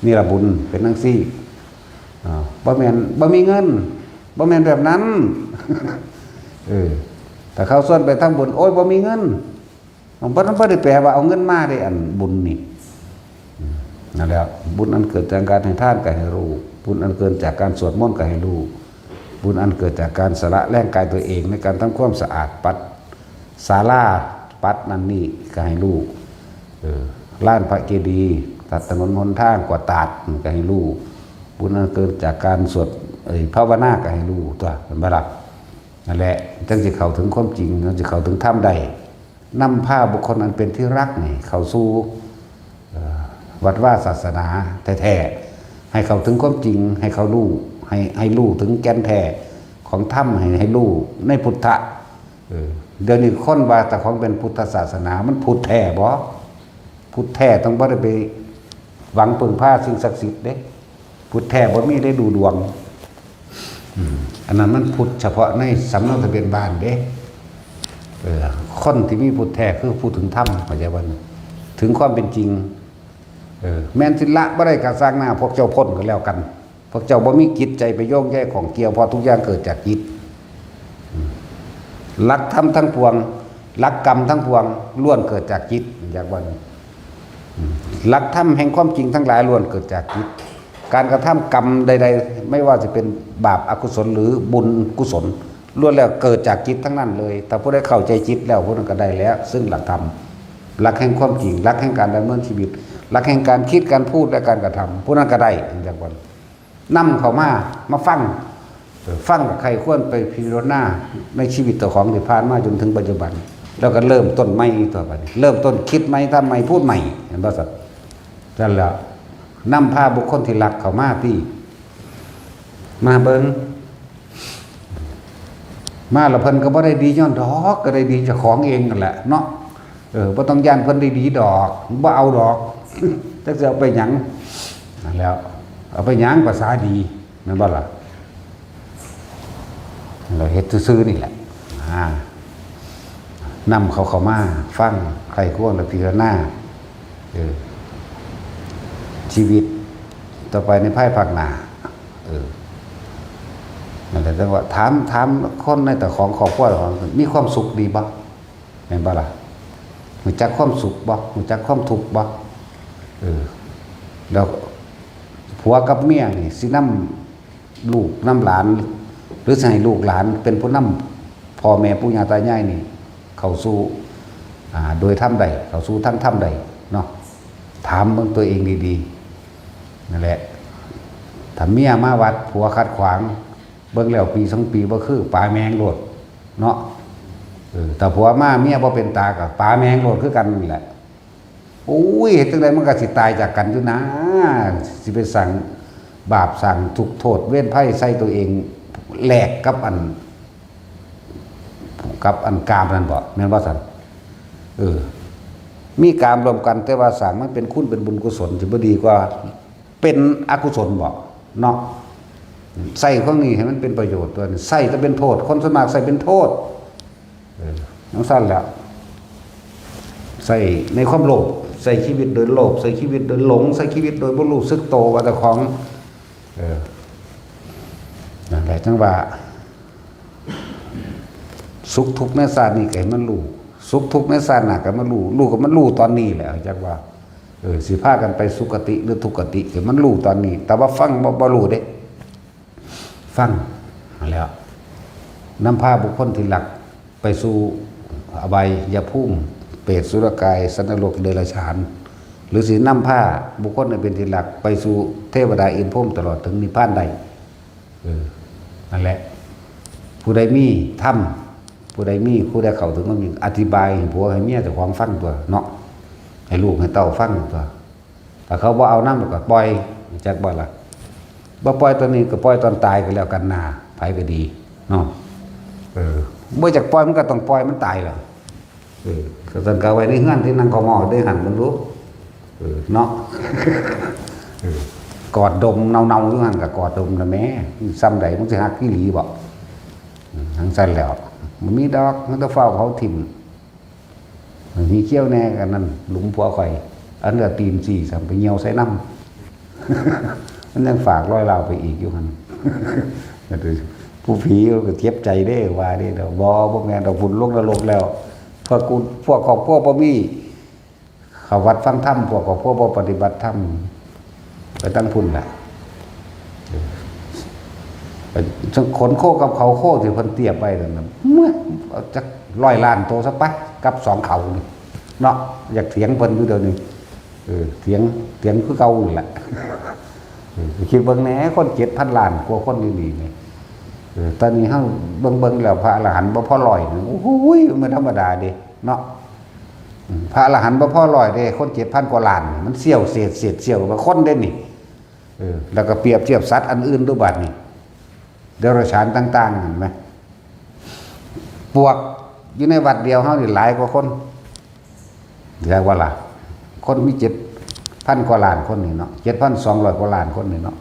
นี่แหละบุญ เป็นจั่งซี้ อ่า บ่แม่น บ่มีเงิน บ่แม่นแบบนั้น เออ ถ้าเขาชวนไปทำบุญ โอ้ย บ่มีเงิน มันบ่ มันบ่ได้แปลว่าเอาเงินมาเด้ อันบุญนี่ อืม นั่นแหละ บุญอันเกิดจากการให้ทานก็ให้รู้ บุญอันเกิดจากการสวดมนต์ก็ให้รู้ บุญอันเกิดจากการสละแรงกายตัวเองในการทำความสะอาดปัดศาลาปัดนั่นนี่ก็ให้รู้ เออ ลานพระเจดีย์ ตัดถนนหนทาง กวาดตาด ก็ให้รู้ บุญอันเกิดจากการสวด เอ่อ ภาวนาก็ให้รู้ตัว เป็นบ่ล่ะ นั่นแหละ จั่งสิเข้าถึงความจริง จั่งสิเข้าถึงธรรมได้ นำพาบุคคลอันเป็นที่รักนี่เข้าสู่ เอ่อ วัดวาศาสนาแท้ๆ ให้เข้าถึงความจริง ให้เขารู้ ให้ ให้รู้ถึงแก่นแท้ของธรรม ให้ ให้รู้ในพุทธะ เออ เดี๋ยวนี้คนว่าเจ้าของเป็นพุทธศาสนา มันพุทธแท้บ่ พุทธแท้ต้องบ่ได้ไปหวังพึ่งพาสิ่งศักดิ์สิทธิ์เด้ พุทธแท้บ่มีได้ดูดวง อืม อันนั้นมันพุทธเฉพาะในสำเนาทะเบียนบ้านเด้ เออ คนที่มีพุทธแท้คือผู้ถึงธรรม เข้าใจบ่ ถึงความเป็นจริง เออ แม่นสิละบ่ได้ก็ซ่างหน้า พวกเจ้าพ้นก็แล้วกัน พวกเจ้าบ่มีจิตใจไปโยงใยข้องเกี่ยว เพราะทุกอย่างเกิดจากจิต อืม หลักธรรมทั้งปวง หลักกรรมทั้งปวง ล้วนเกิดจากจิต อยากว่า อืม หลักธรรมแห่งความจริงทั้งหลายล้วนเกิดจากจิต การกระทำกรรมใดๆ ไม่ว่าจะเป็นบาปอกุศลหรือบุญกุศล ล้วนแล้วเกิดจากจิตทั้งนั้นเลย ถ้าผู้ใดเข้าใจจิตแล้ว ผู้นั้นก็ได้แล้ว ซึ่งหลักธรรม หลักแห่งความจริง หลักแห่งการดำเนินชีวิต หลักแห่งการคิด การพูด และการกระทำ ผู้นั้นก็ได้ อยากว่า นำเข้ามา มาฟัง เออ ฟังกับใครควรไปพิจารณาในชีวิตเจ้าของที่ผ่านมาจนถึงปัจจุบัน แล้วก็เริ่มต้นใหม่ต่อไป เริ่มต้นคิดใหม่ ทำใหม่ พูดใหม่ เห็นบ่สัตว์ นั่นแหละ นำพาบุคคลที่รักเข้ามาที่ มาเบิ่ง มาแล้วเพิ่นก็บ่ได้ดีย้อนดอก ก็ได้ดีเจ้าของเองนั่นแหละเนาะ เออ บ่ต้องย้านเพิ่นได้ดีดอก บ่เอาดอก จักสิเอาไปหยัง นั่นแหล้ว เอาไปหยัง ภาษาดี แม่นบ่ล่ะ เราเฮ็ดซื่อๆนี่แหละ อ่า นำเขาเข้ามาฟัง ใคร่ครวญและพิจารณา เออ ชีวิตต่อไปในภายภาคหน้า เออ นั่นแหละ แต่ว่าถาม ถามคนในแต่ของครอบครัวของ มีความสุขดีบ่ แม่นบ่ล่ะ รู้จักความสุขบ่ รู้จักความทุกข์บ่ เออ แล้วผัวกับเมียนี่สินำลูกนำหลาน หรือสิให้ลูกหลานเป็นผู้นำพ่อแม่ปู่ย่าตายายนี่ เข้าสู่ อ่า โดยธรรมใด เข้าสู่ทางธรรมใดเนาะ ถามเบิ่งตัวเองดีๆ นั่นแหละ ถ้าเมียมาวัดผัวขัดขวาง เบิ่งแล้วปีสองปีบ่คือ ปาแมงโลดเนาะ เออ ถ้าผัวมาเมียบ่เป็นตาก็ปาแมงโลดคือกันนั่นแหละ โอ้ย เฮ็ดจั่งใดมันก็สิตายจากกันอยู่นะ สิไปสั่งบาปสั่งทุกข์โทษเวรภัยใส่ตัวเอง แลกกับอัน กับอันกามนั่นบ่ แม่นบ่ซั่น เออ มีกามร่วมกัน แต่ว่าสร้างมันเป็นคุณเป็นบุญกุศล สิบ่ดีกว่าเป็นอกุศลบ่ เนาะ ใส่ของนี้ให้มันเป็นประโยชน์ตัวนี้ ใส่แต่เป็นโทษ คนส่วนมากใส่เป็นโทษ เออ จั่งซั่นแหละ ใส่ในความโลภ ใส่ชีวิตโดยโลภ ใส่ชีวิตโดยหลง ใส่ชีวิตโดยบ่รู้สึกโตว่าเจ้าของ เออ นั่นแหละ จั่งว่า สุขทุกข์ในชาตินี้ก็ให้มันรู้ สุขทุกข์ในชาติหน้าก็ให้มันรู้ รู้ก็มันรู้ตอนนี้แหละ จักว่า เออ สิพากันไปสุคติหรือทุกคติก็ให้มันรู้ตอนนี้ แต่ว่าฟังบ่ บ่รู้เด้ ฟัง นั่นแหละ นำพาบุคคลที่รักไปสู่อบายภูมิ เปรต สุรกาย สัตว์นรก เดรัจฉาน หรือสินำพาบุคคลอันเป็นที่รักไปสู่เทวดาอินทร์พรหมตลอดถึงนิพพานได้ เออ นั่นแหละ ผู้ใดมีธรรม ผู้ใดมี ผู้ใดเข้าถึงความจริง อธิบายให้ผัวให้เมียเจ้าของฟังตัวเนาะ ให้ลูกให้เต้าฟังตัว ถ้าเขาบ่เอานำก็ปล่อย จักบ่ล่ะ บ่ปล่อยตอนนี้ก็ปล่อยตอนตายก็แล้วกันนา ไผก็ดีเนาะ เออ บ่อยากปล่อยมันก็ต้องปล่อยมันตายล่ะ เออ ก็ต้องเอาไว้ในเฮือนที่นั่งขอมอได้หั่นเบิ่งดู เออ เนาะ เออ กอดดมเนาๆอยู่หั่นก็กอดดมนะแม่ ซ่ำใดมันสิฮักอีหลีบ่ อืม จั่งซั่นแหล้ว มันมีดอก มันต้องฟ้าวเผาถิ่ม มันมีเขี้ยวแน่กันนั่น หลุมผัวข่อย อันเลือดตีนสี่สามไปเหี่ยวใส่น้ำ มันยังฝากรอยร้าวไปอีกอยู่หั่น ผู้ผีก็เจ็บใจเด้ ว่าเด้ ดอก บ่ บ่แม่นดอก พุ่นลงนรกแล้ว พวกกู พวกครอบครัวบ่มี เข้าวัดฟังธรรม พวกครอบครัวบ่ปฏิบัติธรรม ไปตั้งพุ่นล่ะ ขนโคกับเขาโคที่เพิ่นเตรียมไว้นั่นน่ะ เมื่อเอาจักร้อยล้านตัวซะไป กับสองเขานี่เนาะ อยากเถียงเพิ่นอยู่เดี๋ยวนี้ เออ เถียง เถียงคือเก่านั่นแหละ เออ คิดเบิ่งแหน่ คนเจ็ดพันล้านกว่าคนอยู่นี่นี่ เออ ตอนนี้เฮาเบิ่งๆแล้ว พระอรหันต์บ่พอร้อยนี่ โอ้โหย มันธรรมดาเด้เนาะ อืม พระอรหันต์บ่พอร้อยเด้ คนเจ็ดพันกว่าล้านนี่ มันเสี้ยวเศษ เศษเสี้ยวกว่าคนเด้นี่ เออ แล้วก็เปรียบเทียบสัตว์อันอื่นดูบัดนี้ เดรัจฉานต่างๆ เห็นไหม ปวกอยู่ในวัดเดียวเฮานี่หลายกว่าคน เรียกว่าล่ะ คนมีเจ็ดพันกว่าล้านคนนี่เนาะ เจ็ดพันสองร้อยกว่าล้านคนนี่เนาะ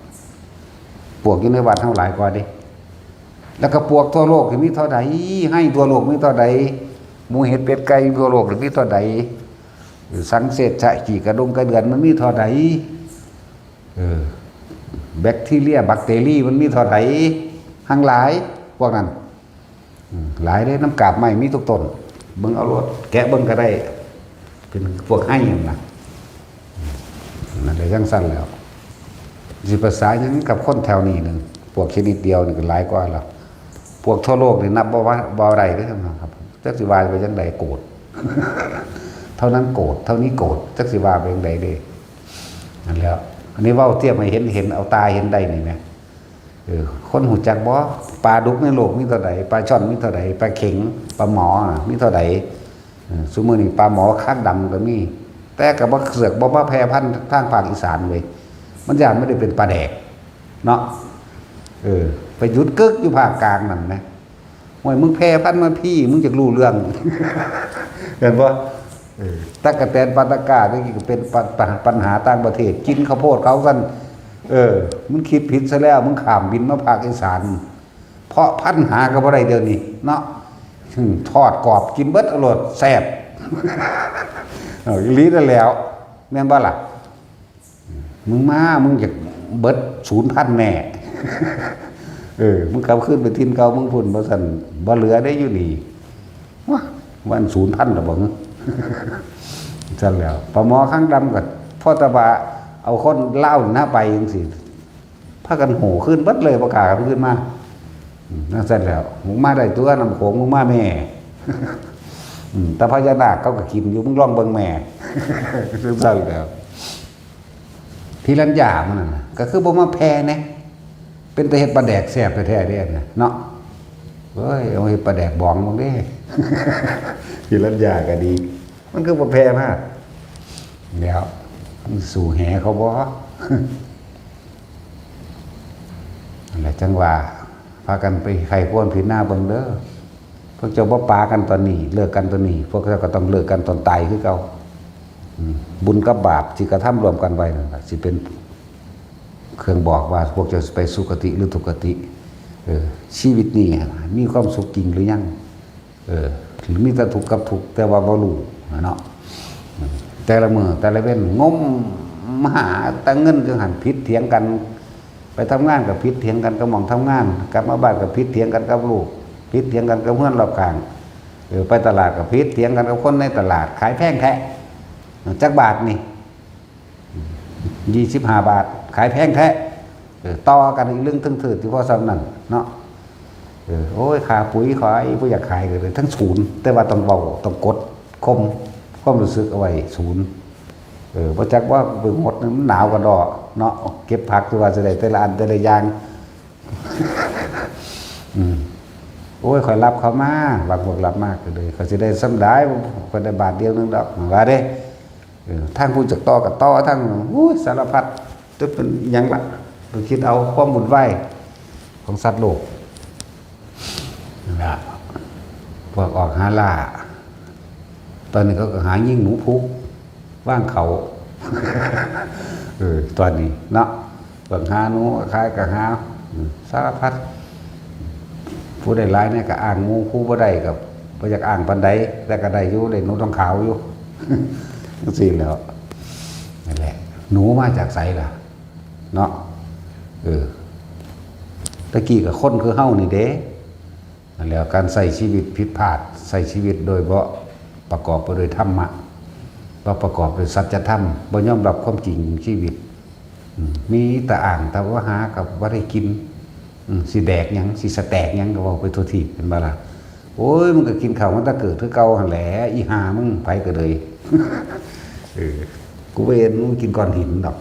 ปวกอยู่ในวัดเฮาหลายกว่าเด้ แล้วก็ปวกทั่วโลกนี่มีเท่าใด ไฮ่ทั่วโลกมีเท่าใด หมูเห็ดเป็ดไก่ทั่วโลกนี่มีเท่าใด สังเสชะขี้กระดงกระเดือนมันมีเท่าใด เออ แบคทีเรีย บักเตอรีมันมีเท่าใด หั่งหลาย พวกนั้น อืม หลายเด้ น้ำกาบไม้มีทุกต้น เบิ่งเอาโลด แกะเบิ่งก็ได้ เป็นพวกไฮ่นั่นน่ะ นั่นแหละจั่งซั้นแล้ว สิภาษาหยังกับคนแถวนี้หนึ่ง พวกชนิดเดียวนี่ก็หลายกว่าแล้ว พวกทั่วโลกนี่นับบ่ว่า บ่ได้เด้อครับ จักสิว่าไปจั่งใด โกรธ เท่านั้นโกรธ เท่านี้โกรธ จักสิว่าไปจั่งใดเด้ นั่นแหล้ว อันนี้เว้าเทียบให้เห็น เห็นเอาตาเห็นได้นี่แหม เออ คนฮู้จักบ่ ปลาดุกในโลกมีเท่าใด ปลาช่อนมีเท่าใด ปลาเข็ง ปลาหมอน่ะมีเท่าใด เออ ซุมื้อนี้ปลาหมอคางดำก็มี แต่ก็บ่เสือกบ่มาแพร่พันธุ์ทางภาคอีสานเว้ย มันย่านบ่ได้เป็นปลาแดก เนาะ เออ ไปหยุดกึกอยู่ภาคกลางนั่นนะ โอ้ย มึงแพร่พันธุ์มาพี้ มึงอยากรู้เรื่อง เห็นบ่ เออ ตั๊กแตนปาตะกร้านี่ก็เป็นปัญ ปัญหาต่างประเทศ กินข้าวโพดเขากัน เออ มึงคิดผิดซะแล้ว มึงข้ามบินมาภาคอีสาน เพาะพันธุ์หาก็บ่ได้เดี๋ยวนี้ เนาะ อืม ทอดกรอบกินเบิดอร่อยแซ่บ เอาอีหลีนั่นแหล้ว แม่นบ่ล่ะ มึงมา มึงอยากเบิดศูนย์พันธุ์แน่ เออ มึงกลับคืนไปถิ่นเก่ามึงพุ้น บ่ซั้น บ่เหลือได้อยู่นี่ ว้า มันศูนย์พันธุ์แล้วบ่ ซั้นแล้ว ปลาหมอคางดำก็ พอแต่ว่าเอาคนลาวหน้าไปจั่งซี้ พากันโห่คืนเบิดเลย บ่กล้ากันคืนมา อืม จั่งซั้นแล้ว มึงมาได้ตัวนำโขง มึงมาแม่ อืม แต่พญานาคเขาก็กินอยู่ มึงลองเบิ่งแม่ จั่งซั้นแล้ว พิรัญญามันนั่นน่ะ ก็คือบ่มาแผ่แหน่ เป็นแต่เฮ็ดปลาแดกแซ่บแท้ๆเด้นะ เนาะ เอ้ย เอาเฮ็ดปลาแดกบองเบิ่งเด้ พิรัญญาก็ดี มันคือบ่แผ่มา แล้ว มันสู้แหเขาบ่ นั่นแหละจั่งว่า พากันไปไขควรพิจารณาเบิ่งเด้อ พวกเจ้าบ่ปากันตอนนี้ เลิกกันตอนนี้ พวกเจ้าก็ต้องเลิกกันตอนตายคือเก่า อืม บุญกับบาปที่กระทำร่วมกันไว้นั่นล่ะ สิเป็นเครื่องบอกว่าพวกเจ้าสิไปสุคติหรือทุกขติ เออ ชีวิตนี้มีความสุขจริงหรือยัง เออ หรือมีแต่ทุกข์กับทุกข์ แต่ว่าบ่รู้เนาะ อืม แต่ละมื้อแต่ละเว็นงมหาแต่เงินจั่งหั้น ผิดเถียงกัน ไปทำงานก็ผิดเถียงกันกับหม่องทำงาน กลับมาบ้านก็ผิดเถียงกันกับลูก ผิดเถียงกันกับเพื่อนรอบข้าง เออ ไปตลาดก็ผิดเถียงกันกับคนในตลาด ขายแพงแท้ จักบาทนี่ ยี่สิบห้าบาท ขายแพงแท้ เออ ต่อกันอีกเรื่องเทิงเถิดที่พอส่ำนั่นเนาะ เออ โอ้ย ค่าปุ๋ย ค่าอีบ่อยากขายก็เลย ทั้งศูนย์ แต่ว่าต้องเว้า ต้องกดข่มความรู้สึกเอาไว้ ศูนย์ เออ บ่จักว่าไปหมด มันหนาวกะด้อเนาะ เก็บผักคือว่าจะได้แต่ละอันแต่ละอย่าง อืม โอ้ย ข้อยรับเขามา บางพวกรับมากก็เลย เขาสิได้ส่ำใด ข้อยได้บาทเดียวนึงดอก ว่าเด้ เออ ทางผู้จักต่อก็ต่อ ทาง โอ้ย สารพัด จะเป็นหยังล่ะ ไปคิดเอาความวุ่นวายของสัตว์โลก นั่นล่ะ พวกออกหาล่า ตอนนี้เขาก็หายิงหนูพุก ว่างเขา เออ ตอนนี้เนาะ พวกหาหนูขายก็หา อืม สารพัด ผู้ได้หลายเนี่ยก็อ้างหมู่ ผู้บ่ได้ก็บ่อยากอ้างปานใด แต่ก็ได้อยู่ ได้หนูทองขาวอยู่ จั่งซี้แหล้ว นั่นแหละ หนูมาจากไสล่ะ เนาะ เออ ตะกี้ก็คนคือเฮานี่เด้ นั่นแหละ การใช้ชีวิตผิดพลาด ใช้ชีวิตโดยบ่ประกอบไปด้วยธรรมะ บ่ประกอบด้วยสัจธรรม บ่ยอมรับความจริงของชีวิต อืม มีแต่อ้างแต่ว่าหากับบ่ได้กิน อืม สิแดกหยัง สิสแต็กหยังก็เว้าไปทั่วทีป แม่นบ่ล่ะ? โอ้ย มึงก็กินข้าวมาแต่เกิดคือเก่าหั่นแหละ อีห่ามึง ไผก็เลย เออ กูบ่เห็นมึงกินก้อนหินดอก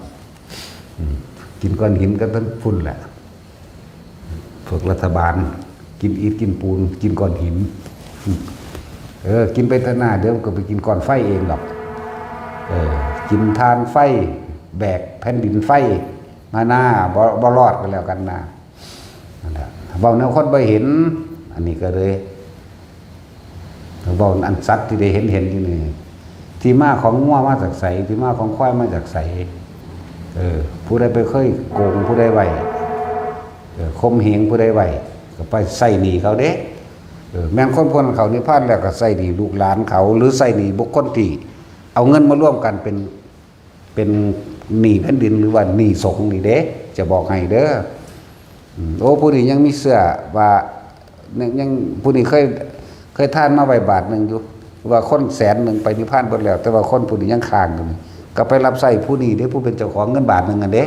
อืม กินก้อนหินก็ต้องพุ่นแหละ พวกรัฐบาล กินอิฐกินปูน กินก้อนหิน เออ กินไปเถอะหน้า เดี๋ยวก็ไปกินก้อนไฟเองดอก เออ กินถ่านไฟ แบกแผ่นดินไฟ มาหน้า บ่ บ่รอดก็แล้วกันนะ นั่นแหละ เว้าแนวคนบ่เห็น อันนี้ก็เลย เว้าอันสัตว์ที่ได้เห็นเห็นอยู่นี่ ที่มาของงัวมาจากไส ที่มาของควายมาจากไส เออ ผู้ใดไปเคยโกงผู้ใดไว้ เออ ข่มเหงผู้ใดไว้ ก็ไปใช้หนี้เขาเด้ เออ แม่นคนพวกนั้นเข้านิพพานแล้วก็ใช้หนี้ลูกหลานเขา หรือใช้หนี้บุคคลที่เอาเงินมาร่วมกันเป็น เป็นหนี้แผ่นดินหรือว่าหนี้สงฆ์นี่เด้ จะบอกให้เด้อ อืม โอ้ ผู้นี้ยังมีเชื่อว่า ยัง ยัง ผู้นี้เคย เคยทานมาไว้บาทหนึ่งอยู่ ว่าคนแสนหนึ่งไปนิพพานเบิดแล้ว แต่ว่าคนผู้นี้ยังค้างอยู่นี่ ก็ไปรับใช้ผู้นี้เด้ ผู้เป็นเจ้าของเงินบาทหนึ่งอันเด้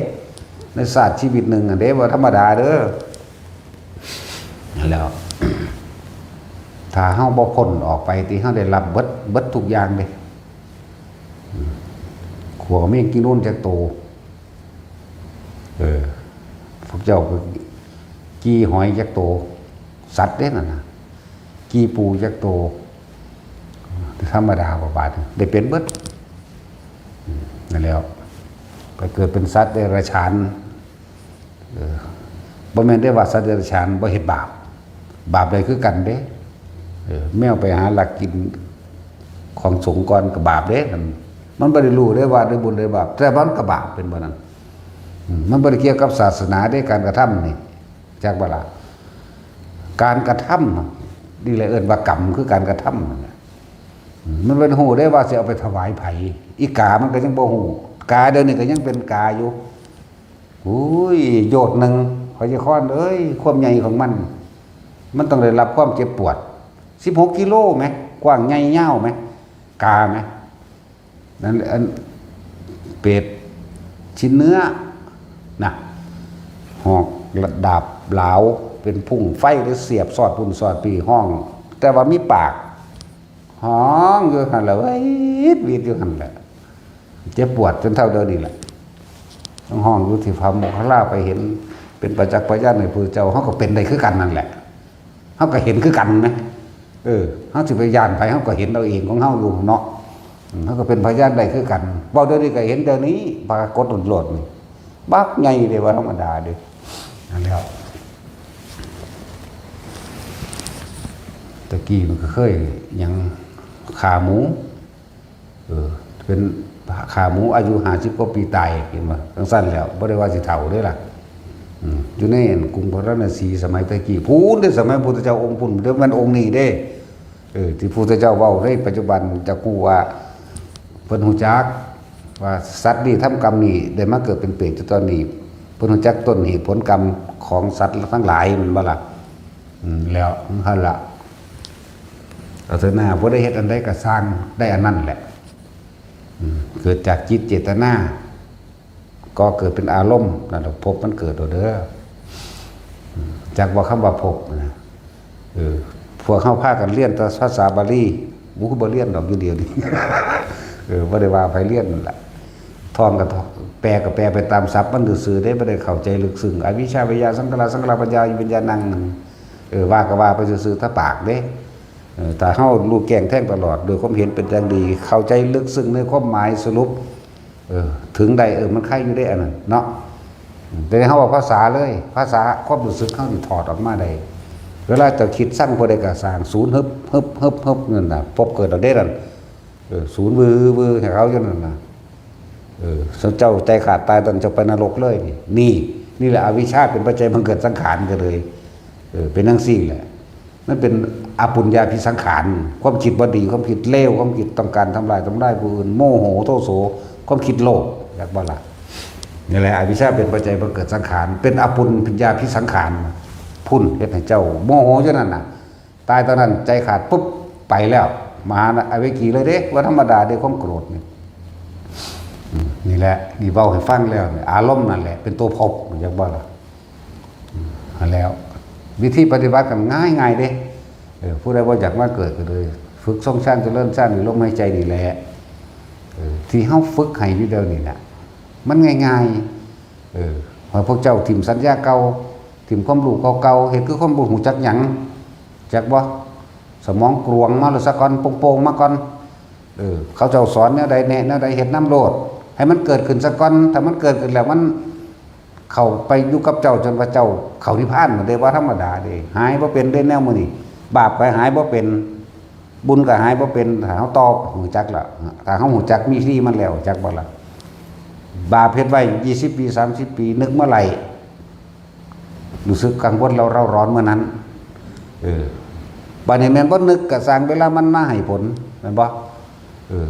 ในชาติชีวิตหนึ่งอันเด้ บ่ธรรมดาเด้อ นั่นแหล้ว ถ้าเฮาบ่พ้นออกไป ที่เฮาได้รับเบิด เบิดทุกอย่างเด้ ขัวแมงกินนูนจักโต เออ พวกเจ้าก็กี่หอยจักโต สัตว์เด้นั่นน่ะ กี่ปูจักโต ธรรมดาบ่บาด ได้เป็นเบิด อืม นั่นแหล้ว ไปเกิดเป็นสัตว์เดรัจฉาน เออ บ่แม่นได้ว่าสัตว์เดรัจฉานบ่เฮ็ดบาป บาปได้คือกันเด้ เออ แมวไปหาลักกินของสงฆ์ก่อนก็บาปเด้ มัน มันบ่ได้รู้เด้ว่าได้บุญได้บาป แต่มันก็บาป เป็นบ่นั้น อืม มันบ่ได้เกี่ยวกับศาสนาเด้ การกระทำนี่ จักบ่ล่ะ การกระทำนี่แหละเอิ้นว่ากรรม คือการกระทำนั่นแหละ อืม มันบ่ฮู้เด้ว่าสิเอาไปถวายไผ อีกามันก็ยังบ่ฮู้ กาเดี๋ยวนี้ก็ยังเป็นกาอยู่ อุ้ย โยชน์หนึ่ง พญาคอนเอ้ย ความใหญ่ของมัน มันต้องได้รับความเจ็บปวด สิบหกกิโลแหม กว้างใหญ่ยาวแหม กาแหม นั่น อัน เปรตชิ้นเนื้อ นะ หอกดาบหลาว เป็นพุ่งไฟหรือเสียบสอดพุ่นสอดปีห้อง แต่ว่ามีปาก ฮ้องอยู่หั่นแหละ วีดวีดอยู่หั่นแหละ เจ็บปวดจนเท่าเดี๋ยวนี้แหละ ต้องฮ้องอยู่ที่พระโมคคัลลาไปเห็น เป็นประจักษ์พยานในพระเจ้า เฮาก็เป็นได้คือกันนั่นแหละ เฮาก็เห็นคือกันนะ เออ เฮาสิไปย้านไผ เฮาก็เห็นเอาเองของเฮาอยู่เนาะ อืม เฮาก็เป็นพยานได้คือกัน เว้าเดี๋ยวนี้ก็เห็นเดี๋ยวนี้ ปรากฏโลดนี่ บักใหญ่เด้ บ่ธรรมดาเด้ นั่นแหล้ว ตะกี้มันก็เคยหยัง ฆ่าหมู เออ เป็นฆ่าหมูอายุห้าสิบกว่าปีตาย เห็นบ่ จั่งซั้นแล้ว บ่ได้ว่าสิเฒ่าเด้ล่ะ อืม อยู่ในกรุงพาราณสีสมัยตะกี้ พู้นเด้ สมัยพุทธเจ้าองค์พู้น เดี๋ยวมันองค์นี้เด้ เออ ที่พุทธเจ้าเว้าในปัจจุบันจักฮู้ว่า เพิ่นฮู้จักว่าสัตว์นี้ทำกรรมนี้ ได้มาเกิดเป็นเปรตอยู่ตอนนี้ เพิ่นฮู้จักต้นเหตุผลกรรมของสัตว์ทั้งหลาย แม่นบ่ล่ะ อืม แล้วหั่นล่ะ เอาเถอะนะ บ่ได้เฮ็ดอันใดก็ซ่าง ได้อันนั้นแหละ อืม เกิดจากจิตเจตนา ก็เกิดเป็นอารมณ์ นั่นแหละ ภพมันเกิดเอาเด้อ อืม จักว่าคำว่าภพนะ เออ พวกเฮาพากันเรียนแต่ภาษาบาลี บ่คือบ่เรียนดอกอยู่เดี๋ยวนี้ เออ บ่ได้ว่าไผเรียนนั่นล่ะ ท่องก็ท่อง แปลก็แปลไปตามศัพท์มันซื่อๆเด้ บ่ได้เข้าใจลึกซึ้ง อวิชชา วิชญา สังขารา สังขาราปัญญา วิญญาณัง เออ ว่าก็ว่าไปซื่อๆ ถ้าปากเด้ เออ ถ้าเฮารู้แจ้งแทงตลอด โดยความเห็นเป็นอย่างดี เข้าใจลึกซึ้งในความหมายสรุป เออ ถึงได้ เออ มันไขอยู่ได้อันนั้นเนาะ อืม แต่เฮาว่าภาษาเลย ภาษาความรู้สึกเฮานี่ถอดออกมาได้ เวลาเจ้าคิดซังผู้ใดก็ซ่าง ศูนย์ ฮึบ ฮึบ ฮึบ ฮึบ นั่นน่ะ ภพเกิดเอาเด้นั่น เออ ศูนย์ วือ วือ ให้เขาอยู่นั่นน่ะ เออ เจ้าใจขาดตายตอนเจ้าไปนรกเลยนี่ นี่ นี่แหละอวิชชาเป็นปัจจัยบังเกิดสังขารก็เลย เออ เป็นจั่งซี้แหละ มันเป็นอปุญญาภิสังขาร ความคิดบ่ดี ความคิดเลว ความคิดต้องการทำลาย ทำลายผู้อื่น โมโห โทโส ความคิดโลภ จักบ่ล่ะ นี่แหละ อวิชชาเป็นปัจจัยบังเกิดสังขาร เป็นอปุญญาภิสังขาร พุ้น เฮ็ดให้เจ้าโมโหอยู่นั่นน่ะ ตายตอนนั้นใจขาดปุ๊บ ไปแล้ว มหาอเวกีเลยเด้ บ่ธรรมดาเด้ ความโกรธนี่ อืม นี่แหละ นี่เว้าให้ฟังแล้วนี่ อารมณ์นั่นแหละ เป็นตัวภพ จักบ่ล่ะ อืม นั่นแล้ว วิธีปฏิบัติกันง่ายๆเด้ เออ ผู้ใดบ่อยากมาเกิดก็เลย ฝึกทรงฌานเจริญฌานด้วยลมหายใจนี่แหละ เออ ที่เฮาฝึกให้อยู่เดี๋ยวนี้น่ะ มันง่ายๆ เออ ให้พวกเจ้าถิ่มสัญญาเก่า ถิ่มความรู้เก่าๆ เฮ็ดคือคนบ่ฮู้จักหยัง จักบ่ สมองกลวงมาแล้วซะก่อน โป่งๆมาก่อน เออ เขาเจ้าสอนแนวใดแนะแนวใด เฮ็ดนำโลด ให้มันเกิดขึ้นซะก่อน ถ้ามันเกิดขึ้นแล้วมันเข้าไปอยู่กับเจ้าจนว่าเจ้าเข้านิพพานหมดเด้ บ่ธรรมดาเด้ หายบ่เป็นเด้แนวมื้อนี้ บาปก็หายบ่เป็น บุญก็หายบ่เป็น ถ้าเฮาต่อฮู้จักละ ถ้าเฮาฮู้จักมีที่มันแล้ว จักบ่ล่ะ บาปเฮ็ดไว้ยี่สิบปี สามสิบปี นึกเมื่อไหร่ รู้สึกกังวลเร่าเร้าร้อนเมื่อนั้น เออ บัดนี้แม่นบ่นึกก็สร้างเวลามันมาให้ผล แม่นบ่ เออ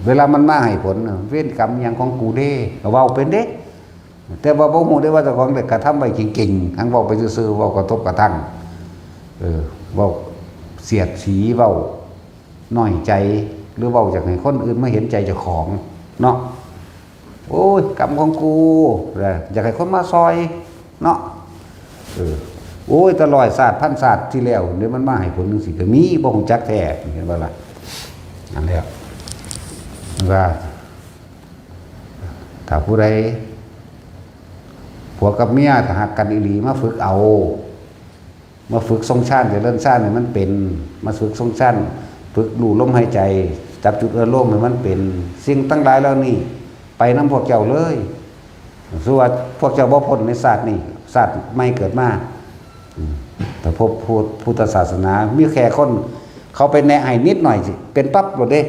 เวลามันมาให้ผล เวรกรรมหยังของกูเด้ ก็เว้าเป็นเด้ แต่ว่าบ่ฮู้ได้ว่าเจ้าของได้กระทำไว้เก่งๆ หังเว้าไปซื่อๆ เว้ากระทบกระทั่ง เออ เว้าเสียดสี เว้าน้อยใจ หรือเว้าอยากให้คนอื่นมาเห็นใจเจ้าของ เนาะ โอ้ย กรรมของกู อยากให้คนมาซอย เนาะ เออ โอ้ย แต่ร้อยชาติพันชาติที่แล้วเนี่ยมันมาให้ผลจังซี่ก็มี บ่ฮู้จักแท้ เห็นบ่ล่ะ นั่นแหละ ว่า ถ้าผู้ใด ผัวกับเมียถ้าฮักกันอีหลีมาฝึกเอา มาฝึกทรงฌานเจริญฌานให้มันเป็น มาฝึกทรงฌาน ฝึกรู้ลมหายใจ จับจุดอารมณ์ให้มันเป็น สิ่งทั้งหลายเหล่านี้ ไปนำพวกเจ้าเลย สมมุติว่าพวกเจ้าบ่พ้นในชาตินี้ ชาติใหม่เกิดมา อืม แต่พบพุทธ พุทธศาสนา มีแค่คน เขาไปแนะให้นิดหน่อยสิ เป็นปั๊บโลดเด้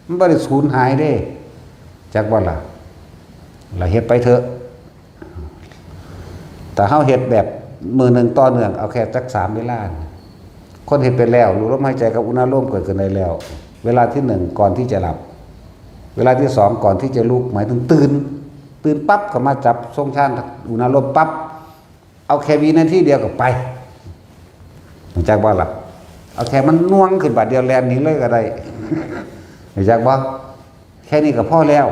มันบ่ได้สูญหายเด้ จักบ่ล่ะ ล่ะเฮ็ดไปเถอะ แต่เฮาเฮ็ดแบบมื้อหนึ่งต่อเนื่อง เอาแค่จักสามเวลา คนเฮ็ดไปแล้ว รู้ลมหายใจกับอุณาโลมเกิดขึ้นได้แล้ว เวลาที่หนึ่งก่อนที่จะหลับ เวลาที่สองก่อนที่จะลุก หมายถึงตื่น ตื่นปั๊บก็มาจับทรงฌานอุณาโลมปั๊บ เอาแค่วินาทีเดียวก็ไป รู้จักบ่ล่ะ เอาแค่มันน่วงขึ้นบาดเดียวแล่นหนีเลยก็ได้ รู้จักบ่ แค่นี้ก็พอแล้ว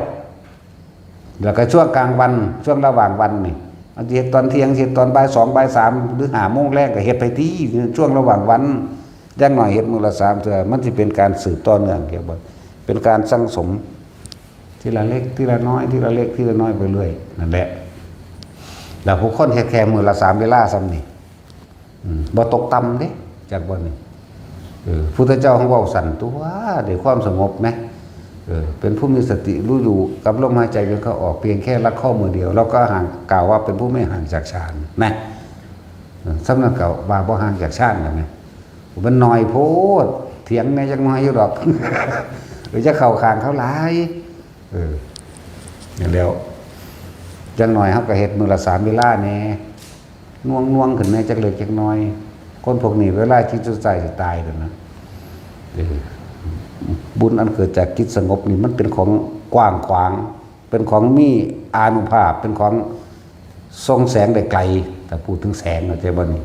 แล้วก็ช่วงกลางวัน ช่วงระหว่างวันนี่ อาจจะเฮ็ดตอนเที่ยง เฮ็ดตอนบ่ายสอง บ่ายสาม หรือห้าโมงแลงก็เฮ็ดไปติ ช่วงระหว่างวัน อย่างน้อยเฮ็ดมื้อละสามเทื่อ มันสิเป็นการสืบต่อเนื่อง เรียกว่าเป็นการสั่งสม ทีละเล็ก ทีละน้อย ทีละเล็ก ทีละน้อยไปเรื่อย นั่นแหละ แล้วผู้คนเฮ็ดแค่มื้อละสามเวลาส่ำนี่ อืม บ่ตกต่ำเด้ จักบ่นี่ เออ พุทธเจ้าของเว้าสั่นตัว ได้ความสงบไหม เออ เป็นผู้มีสติรู้อยู่กับลมหายใจเข้าออก เพียงแค่รัดข้อมือเดียว เราก็ห่าง กล่าวว่าเป็นผู้ไม่ห่างจากฌานนะ เออ ส่ำนั้นก็ว่าบ่ห่างจากฌานแล้วนะ มันน้อยโพด เถียงแหน่จักหน่อยอยู่ดอก หรือจะเข้าข้างเขาหลาย เออ นั่นแหล้ว จักหน่อยเฮาก็เฮ็ดมื้อละสามเวลาแหน่ น่วงๆขึ้นแหน่จักเล็กจักน้อย คนพวกนี้เวลาจิตสุดท้ายสิตายแล้วนะ เออ บุญอันเกิดจากจิตสงบนี่มันเป็นของกว้างขวาง เป็นของมีอานุภาพ เป็นของส่องแสงได้ไกล ถ้าพูดถึงแสง เข้าใจบ่นี่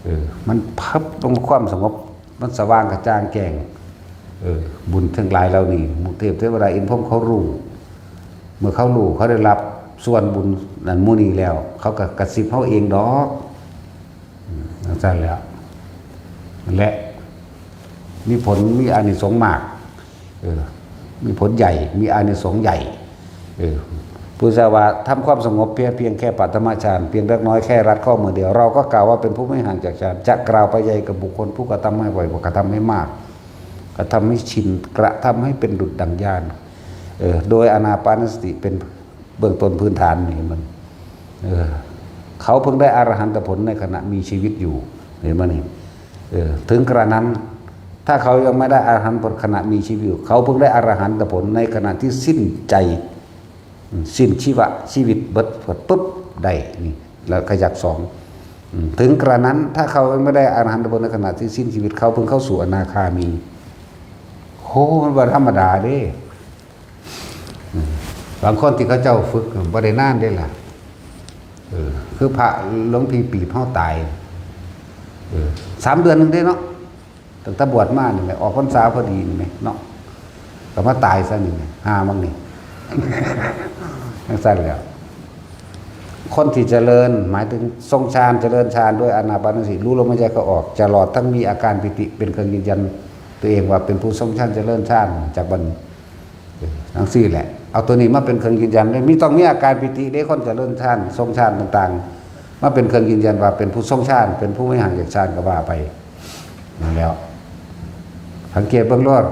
เออ มันพับลงความสงบ มันสว่างกระจ่างแจ้ง เออ บุญทั้งหลายเหล่านี้ หมู่เทพเทวดาอินทร์พรหมเขารู้ เมื่อเขารู้ เขาได้รับส่วนบุญนั้นหมู่นี้แล้ว เขาก็กระซิบเฮาเองดอก อืม จังซั่นแหล้ว และมีผล มีอานิสงส์มาก เออ มีผลใหญ่ มีอานิสงส์ใหญ่ เออ พุทธเจ้าว่าทำความสงบเพียง เพียงแค่ปฐมฌาน เพียงเล็กน้อย แค่รัดข้อมือเดียว เราก็กล่าวว่าเป็นผู้ไม่ห่างจากฌาน จะกล่าวไปใหญ่กับบุคคลผู้กระทำให้บ่อย กระทำให้มาก กระทำให้ชิน กระทำให้เป็นดุจดั่งญาณ เออ โดยอานาปานสติเป็นเบื้องต้นพื้นฐานนี่มัน เออ เขาเพิ่งได้อรหันตผลในขณะมีชีวิตอยู่ เห็นไหมนี่ เออ ถึงกระนั้น ถ้าเขายังไม่ได้อรหันตผลขณะมีชีวิตอยู่ เขาเพิ่งได้อรหันตผลในขณะที่สิ้นใจ อืม สิ้นชีวะ ชีวิตเบิด ปุ๊บ ได้ นี่ แล้วขยักสอง อืม ถึงกระนั้น ถ้าเขายังไม่ได้อรหันตผลในขณะที่สิ้นชีวิต เขาเพิ่งเข้าสู่อนาคามี โห มันบ่ธรรมดาเด้ อืม บางคนที่เขาเจ้าฝึกบ่ได้นานเด้ล่ะ เออ คือพระหลวงพี่ปีบเฮาตาย เออ สามเดือนหนึ่งเด้เนาะ ตั้งแต่บวชมานี่แหละ ออกพรรษาพอดีนี่แหละเนาะ ก็มาตายซะนี่แหละ หามังนี่ จังซั่นแหล้ว คนที่เจริญ หมายถึงทรงฌาน เจริญฌานด้วยอานาปานสติ รู้ลมหายใจเข้าออก ตลอดทั้งมีอาการปีติเป็นเครื่องยืนยันตัวเองว่าเป็นผู้ทรงฌาน เจริญฌาน จากบัดนี้ เออ จั่งซี้แหละ เอาตัวนี้มาเป็นเครื่องยืนยัน มี ต้องมีอาการปีติเด้ คนเจริญฌาน ทรงฌานต่างๆ มาเป็นเครื่องยืนยันว่าเป็นผู้ทรงฌาน เป็นผู้ไม่ห่างจากฌานก็ว่าไป นั่นแหล้ว สังเกตเบิ่งโลด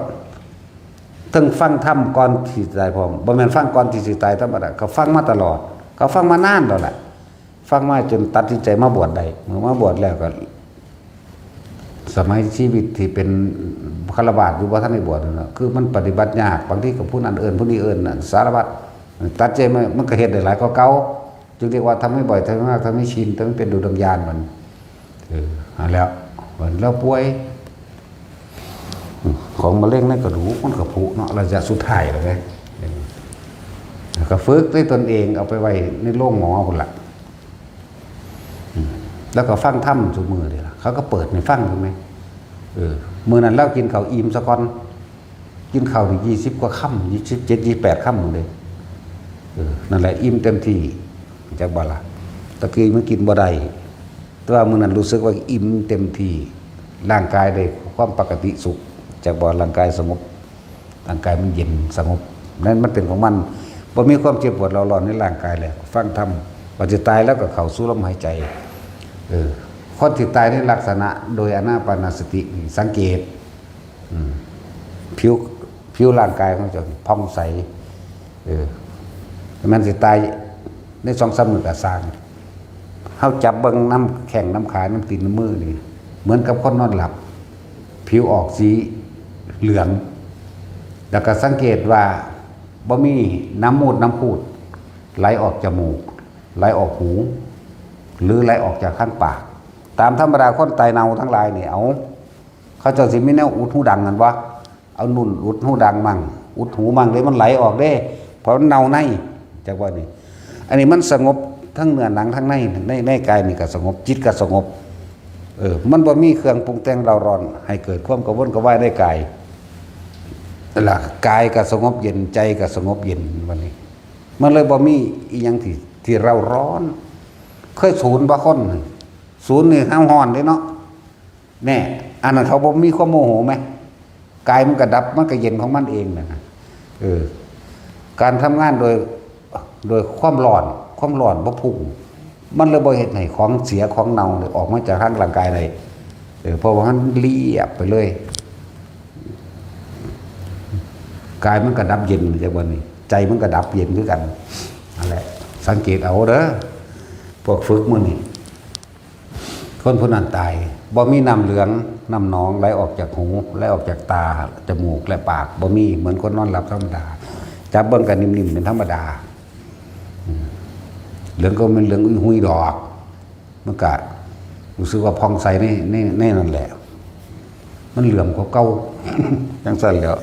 ทั้งฟังธรรมก่อนที่สิตายพร้อม บ่แม่นฟังก่อนที่สิตายธรรมดา เขาฟังมาตลอด เขาฟังมานานแล้วแหละ ฟังมาจนตัดสินใจมาบวชได้ เมื่อมาบวชแล้วก็ สมัยชีวิตที่เป็นฆราวาสอยู่ บ่ทันได้บวชนั่นน่ะ คือมันปฏิบัติยาก บางทีก็ผู้นั้นเอิ้น ผู้นี้เอิ้นน่ะ สารพัด ตัดใจมา มันก็เฮ็ดได้หลายกว่าเก่า จึงเรียกว่าทำให้บ่อย ทำให้มาก ทำให้ชิน ทำให้เป็นดุจดังญาณมัน เออ เอาแล้ว มันแล้วป่วย ของมะเร็งในกระดูกมันก็ผุเนาะ ระยะสุดท้ายแล้วไง เออ แล้วก็ฝึกด้วยตนเอง เอาไปไว้ในโรงหมอพุ้นล่ะ อืม แล้วก็ฟังธรรมซุมื้อนี่ล่ะ เขาก็เปิดให้ฟังอยู่แหม เออ มื้อนั้นลาวกินข้าวอิ่มซะก่อน กินข้าวนี่ ยี่สิบกว่าคำ ยี่สิบเจ็ด ยี่สิบแปดคำพู้นเด้ เออ นั่นแหละ อิ่มเต็มที่ จักบ่ล่ะ ตะกี้มันกินบ่ได้ แต่ว่ามื้อนั้นรู้สึกว่าอิ่มเต็มที่ ร่างกายได้ความปกติสุข จักบ่ ร่างกายสงบ ร่างกายมันเย็นสงบ นั่นมันเป็นของมัน บ่มีความเจ็บปวดเร้าร้อนในร่างกายแล้ว ฟังธรรม ว่าสิตายแล้วก็เข้าสู่ลมหายใจ เออ คนที่ตายในลักษณะโดยอานาปานสตินี่ สังเกต อืม ผิว ผิวร่างกายของเจ้านี่ผ่องใส เออ มันสิตายในสองสามมื้อก็ซ่าง เฮาจับเบิ่งนำแข้งนำขานำตีนนำมือนี่ เหมือนกับคนนอนหลับ ผิวออกสีเหลือง แล้วก็สังเกตว่าบ่มีน้ำมูดน้ำพูด ไหลออกจมูก ไหลออกหู หรือไหลออกจากทางปาก ตามธรรมดาคนตายเน่าทั้งหลายนี่ เอา เขาเจ้าสิมีแนวอุดหูดังหั่นบ่ เอานุ่นอุดหูดังมั่ง อุดหูมั่งเด้ มันไหลออกเด้ เพราะมันเน่าใน จักว่านี่ อันนี้มันสงบทั้งเนื้อหนังทั้งใน ใน ในกายนี่ก็สงบ จิตก็สงบ เออ มันบ่มีเครื่องปรุงแต่งเร้าร้อน ให้เกิดความกระวนกระวายในกาย ล่ะ กายก็สงบเย็น ใจก็สงบเย็น บัดนี้ มันเลยบ่มีอีหยังที่ ที่เร้าร้อน เคยสูนบ่คน สูนนี่ห้ามฮ้อนเด้เนาะ แน่ อันนั้นเขาบ่มีความโมโหไหม กายมันก็ดับ มันก็เย็นของมันเองนะ เออ การทำงานโดย โดยความร้อน ความร้อนบ่พุ่ง มันเลยบ่เฮ็ดให้ของเสียของเน่าเนี่ยออกมาจากทางร่างกายได้ เออ เพราะว่ามันเรียบไปเลย กายมันก็ดับเย็น จากวันนี้ ใจมันก็ดับเย็นคือกัน นั่นแหละ สังเกตเอาเด้อ พวกฝึกมื้อนี้ คนผู้นั้นตาย บ่มีน้ำเหลือง น้ำหนองไหลออกจากหู ไหลออกจากตา จมูก และปาก บ่มี เหมือนคนนอนหลับธรรมดา จับเบิ่งก็นิ่มๆ เป็นธรรมดา อืม เหลืองก็เป็นเหลืองอุ้ยหุยดอก มันก็รู้สึกว่าผ่องใสใน ใน ในนั่นแหละ มันเหลื่อมกว่าเก่า จั่งซั่นแหล้ว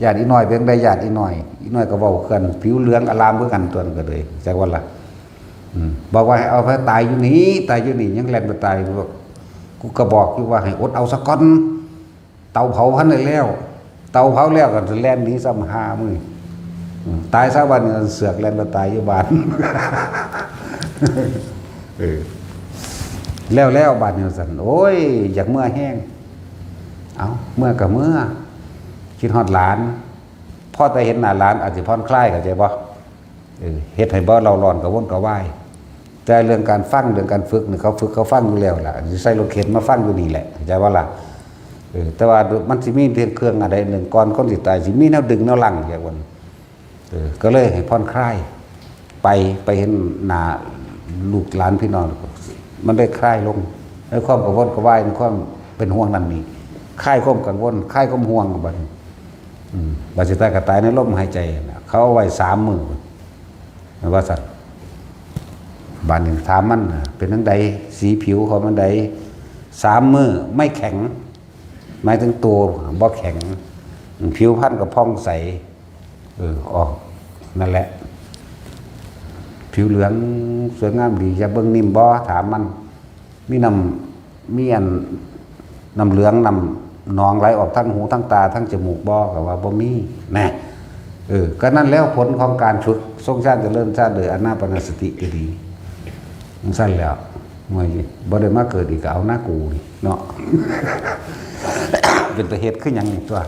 ญาติอีน้อยเป็นได ญาติอีน้อย อีน้อยก็เว้ากัน ผิวเหลืองอลามคือกัน ตัวนนก็เลย จักว่าล่ะ อืม บอกว่าให้เอาไปตายอยู่นี่ ตายอยู่นี่ ยังแล่นไปตาย บอก กูก็บอกอยู่ว่าให้อดเอาซะก่อน เตาเผาพันได้แล้ว เตาเผาแล้วก็แล่นหนีซ้ำหามื้อ อืม ตายซะวันนี้ เสือกแล่นไปตายอยู่บ้าน เออ แล้ว แล้วบ้านนี้ซั่น โอ้ย อยากเมือแฮง เอ้า เมือก็เมือ คิดฮอดหลาน พอแต่เห็นหน้าหลานอาจสิผ่อนคลาย เข้าใจบ่ เออ เฮ็ดให้บ่เร่าร้อนกระวนกระวาย แต่เรื่องการฟัง เรื่องการฝึกนี่ เขาฝึกเขาฟังอยู่แล้วล่ะ สิใส่รถเข็นมาฟังอยู่นี่แหละ เข้าใจบ่ล่ะ เออ แต่ว่ามันสิมีเรื่องเครื่องอะไรหนึ่ง ก่อนคนสิตาย สิมีแนวดึงแนวรั้ง อย่างว่า เออ ก็เลยให้ผ่อนคลาย ไป ไปเห็นหน้าลูกหลานพี่น้อง มันได้คลายลง ในความกระวนกระวาย ในความเป็นห่วงนั่นนี่ คลายความกังวล คลายความห่วงบัดนี้ อืม บัดสิตายก็ตายในลมหายใจน่ะ เขาเอาไว้สามมื้อ ว่าซั่น บัดนี้ถามมันน่ะ เป็นจั่งใด สีผิวเขามันใด สามมื้อไม่แข็ง หมายถึงตัวบ่แข็ง ผิวพรรณก็ผ่องใส เออ ออก นั่นแหละ ผิวเหลืองสวยงามดี อยากเบิ่งนิ่มบ่ ถามมัน มีน้ำ มีอัน น้ำเหลือง น้ำหนองไหลออกทางหู ทางตา ทางจมูกบ่ ก็ว่าบ่มี แน่ เออ ก็นั่นแล้วผลของการฝึกทรงฌานเจริญฌานโดยอานาปานสติก็ดี มันสั้นแล้ว ไม่ บ่ได้มาเกิดอีกก็เอาหน้ากูนี่เนาะ เป็นตาเฮ็ดคือหยังนี่ตัว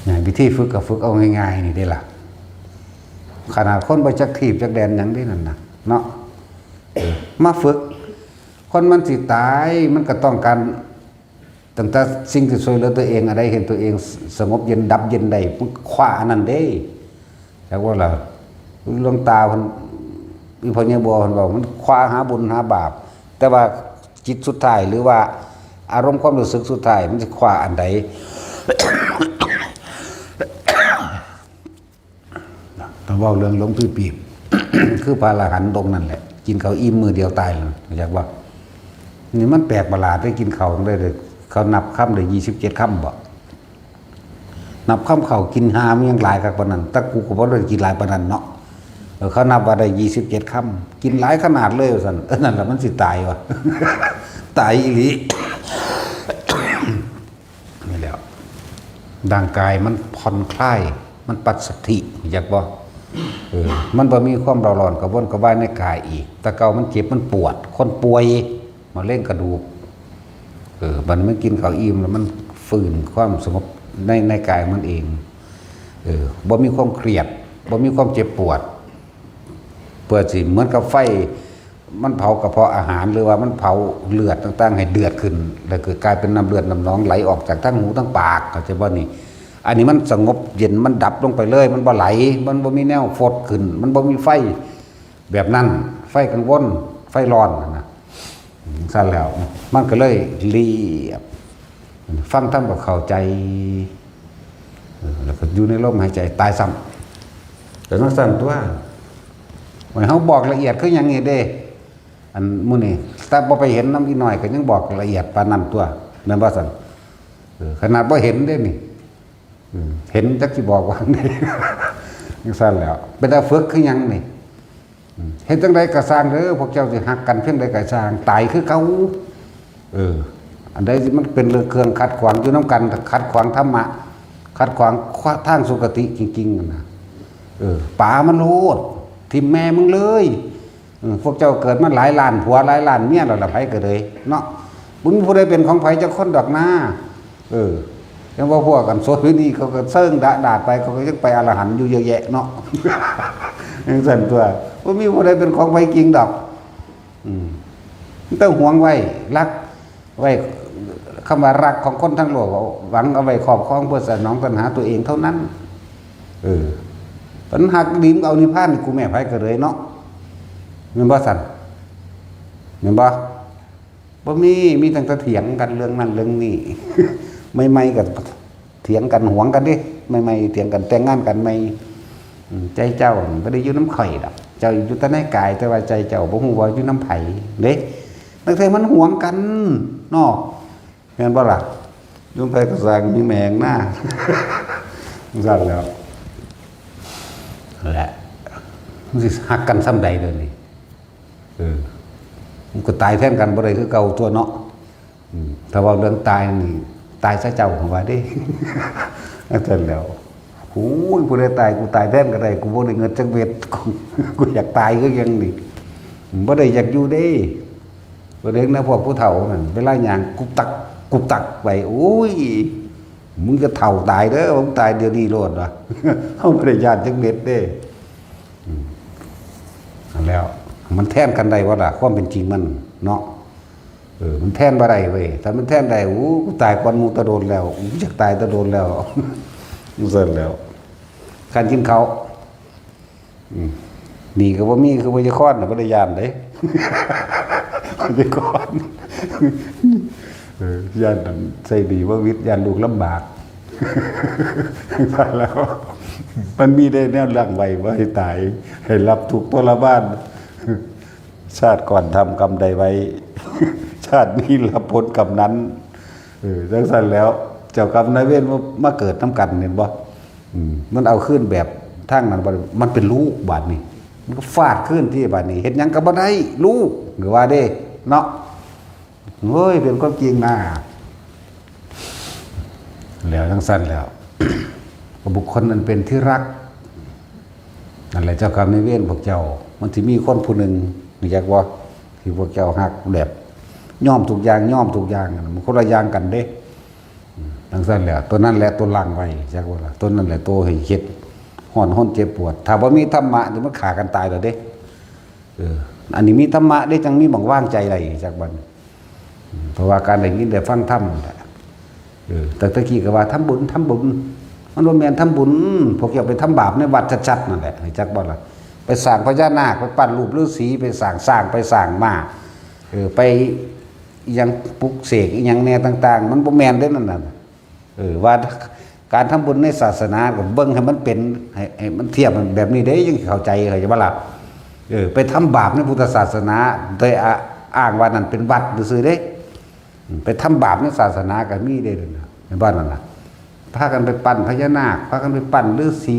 นี่วิธีฝึกก็ฝึกเอาง่ายๆนี่เด้ล่ะ ขนาดคนบ่จักทีบจักแดนหยังเด้นั่นน่ะ เนาะ เออ มาฝึก คนมันสิตาย มันก็ต้องการ ตั้งแต่สิ่งที่ช่วยเหลือตัวเอง อะไรเห็นตัวเองสงบเย็นดับเย็นได้ มันคว้าอันนั้นเด้ จักว่าล่ะ หลวงตาเพิ่น อีพ่อใหญ่บัวเพิ่นบอก มันคว้าหาบุญหาบาป แต่ว่าจิตสุดท้ายหรือว่าอารมณ์ความรู้สึกสุดท้าย มันสิคว้าอันใด ถ้าเว้าเรื่องหลวงพี่ปีบ คือพระอรหันต์องค์นั่นแหละ กินข้าวอิ่มมื้อเดียวตายแล้ว อยากว่า นี่มันแปลกประหลาด ได้กินข้าวได้เลย เขานับคำได้ยี่สิบเจ็ดคำบ่ นับคำข้าวกินหามันยังหลายคักปานนั้น แต่กูก็บ่ได้กินหลายปานนั้นเนาะ เออ เขานับว่าได้ยี่สิบเจ็ดคำ กินหลายขนาดเลยว่าซั่น เออ นั่นแหละมันสิตายวะ ตายอีหลี นี่แหล้ว ร่างกายมันผ่อนคลาย มันปัสสัทธิ อยากบ่ เออ มันบ่มีความเร่าร้อนกระวนกระวายในกายอีก แต่เก่ามันเจ็บมันปวด คนป่วย มะเร็งกระดูก เออ บัดนี้มันกินข้าวอิ่มแล้วมันฟื้นความสงบใน ในกายมันเอง เออ บ่มีความเครียด บ่มีความเจ็บปวด เพื่อสิเหมือนกับไฟ มันเผากระเพาะอาหาร หรือว่ามันเผาเลือดต่างๆ ให้เดือดขึ้น แล้วก็กลายเป็นน้ำเลือดน้ำหนองไหลออกจากทั้งหูทั้งปาก เข้าใจบ่นี่ อันนี้มันสงบเย็น มันดับลงไปเลย มันบ่ไหล มันบ่มีแนวฟดขึ้น มันบ่มีไฟแบบนั้น ไฟกังวล ไฟร้อนนั่นนะ ซั่นแล้ว มันก็เลยเรียบ ฟังธรรมก็เข้าใจ เออ แล้วก็อยู่ในลมหายใจ ตายซ้ำ แต่นั่นสั้นตัว ไว้เฮาบอกละเอียดคือหยังนี่เด้ อันมื้อนี้ แต่บ่ไปเห็นนำอีน้อยก็ยังบอกละเอียดปานนั้นตัว แม่นบ่ซั่น เออ ขนาดบ่เห็นเด้นี่ อืม เห็นจักสิบอกว่าไง จังซั่นแล้ว เป็นตาฝึกคือหยังนี่ อืม เฮ็ดจั่งใดก็ซ่างเด้อ พวกเจ้าสิฮักกันเพียงใดก็ซ่าง ตายคือเก่า เออ อันใดที่มันเป็นเรื่องเครื่องขัดขวางอยู่นำกัน ขัดขวางธรรมะ ขัดขวางทางสุคติจริงๆ นั่นนะ เออ ป๋ามันโลด ถิ่มแม่มึงเลย เออ พวกเจ้าเกิดมาหลายล้านผัวหลายล้านเมียแล้วล่ะ ไผก็เลยเนาะ บ่มีผู้ใดเป็นของไผจักคนดอกนา เออ ยังว่าพวกกันโสเภณีเขาก็เซิ่งดะดาดไป เขาก็ยังไปอรหันต์อยู่เยอะแยะเนาะ จังซั่นตัว บ่มีผู้ใดเป็นของไผจริงดอก อืม แต่หวงไว้ รักไว้ คำว่ารักของคนทั้งโลก หวังเอาไว้ครอบครองเพื่อสนองตัณหาตัวเองเท่านั้น เออ ตัณหาดีมนเอานิพพานนี่กูแม่ไผก็เลยเนาะ แม่นบ่ซั่น แม่นบ่ บ่มี มีตั้งแต่เถียงกันเรื่องนั้นเรื่องนี้ ใหม่ๆ ก็เถียงกันหวงกันเด้ ใหม่ๆ เถียงกัน แต่งงานกันใหม่ อืม ใจเจ้าบ่ได้อยู่นำข่อยดอก เจ้าอยู่แต่ในกาย แต่ว่าใจเจ้าบ่ฮู้ว่าอยู่นำไผเด้ นักเทื่อมันหวงกันเนาะ แม่นบ่ล่ะ อยู่ไผก็ซ่าง มีแม่งหน้า จังซั่นแล้ว นั่นแหละ มันสิฮักกันส่ำใดเดี๋ยวนี้ เออ มันก็ตายแทนกันบ่ได้คือเก่าตัวเนาะ อืม ถ้าเว้าเรื่องตายนี่ ตายซะเจ้า ผมว่าเด้ จังซั่นแล้ว โอ้ย ผู้ใดตาย กูตายแทนก็ได้ กูบ่ได้เงินจักเม็ด กู กูอยากตายคือหยังนี่ บ่ได้อยากอยู่เด้ บ่ได้นะ พวกผู้เฒ่านั่น เวลาย่างกุกตัก กุกตักไป โอ้ย มึงจะเฒ่าตายเด้อ มึงตายเดี๋ยวนี้โลดว่ะ เฮาบ่ได้ย้านจักเม็ดเด้ อืม นั่นแล้ว มันแทนกันได้บ่ล่ะ ความเป็นจริงมันเนาะ เออ มันแทนบ่ได้เว้ย ถ้ามันแทนได้ โอ้ กูตายก่อนหมู่แตะโดนแล้ว กูอยากตายแตะโดนแล้ว จังซั่นแล้ว การกินข้าว อืม นี่ก็บ่มี คือบ่ยาคอนน่ะ บ่ได้ย้านเด้ บ่ยาคอน เออ ย้านนั่นใส่ดีบ่วิทย์ ย้านลูกลำบาก แล้ว มันมีได้แนวหลังไว้บ่ให้ตาย ให้รับทุกข์ทรมาน ชาติก่อนทำกรรมใดไว้ ชาตินี้รับผลกรรมนั้น เออ จังซั่นแล้ว เจ้ากรรมนายเวรมา มาเกิดนำกัน เห็นบ่ อืม มันเอาคืนแบบทางนั้นบ่ได้ มันเป็นลูกบาดนี้ มันก็ฟาดคืนที่บาดนี้ เฮ็ดหยังก็บ่ได้ ลูก หรือว่าเด้ เนาะ เฮ้ย เป็นความจริงนะ แล้วจังซั่นแล้ว บุคคลอันเป็นที่รัก นั่นแหละเจ้ากรรมนายเวรพวกเจ้า มันสิมีคนผู้หนึ่ง รู้จักบ่ ที่พวกเจ้าฮักแบบ ยอมทุกอย่าง ยอมทุกอย่าง มันคนละอย่างกันเด้ อืม จั่งซั่นแหละ ตัวนั้นแหละตัวล้างไว้ จักบ่ล่ะ ตัวนั้นแหละตัวให้เฮ็ด ฮ้อนฮนเจ็บปวด ถ้าบ่มีธรรมะนี่มันฆ่ากันตายแล้วเด้ เออ อันนี้มีธรรมะเด้ จั่งมีหม่องวางใจได้ จักบัด อืม เพราะว่าการได้ยินได้ฟังธรรมนั่นแหละ เออ แต่ตะกี้ก็ว่าทำบุญ ทำบุญ มันบ่แม่นทำบุญ พวกเจ้าไปทำบาปในวัดชัดๆ นั่นแหละ รู้จักบ่ล่ะ ไปสร้างพญานาค ไปปั้นรูปฤาษี ไปสร้างช้าง ไปสร้างม้า เออ ไปอิหยังปลุกเสกอิหยังแน่ต่างๆ มันบ่แม่นเด้นั่นน่ะ เออ ว่าการทำบุญในศาสนาก็เบิ่งให้มันเป็น ให้ ให้มันเทียบแบบนี้เด้ จั่งเข้าใจ เข้าใจบ่ล่ะ เออ ไปทำบาปในพุทธศาสนา โดยอ้างว่านั่นเป็นวัดซื่อๆ เด้ อืม ไปทำบาปในศาสนาก็มีเด้ เห็นบ่นั่นน่ะ พากันไปปั้นพญานาค พากันไปปั้นฤาษี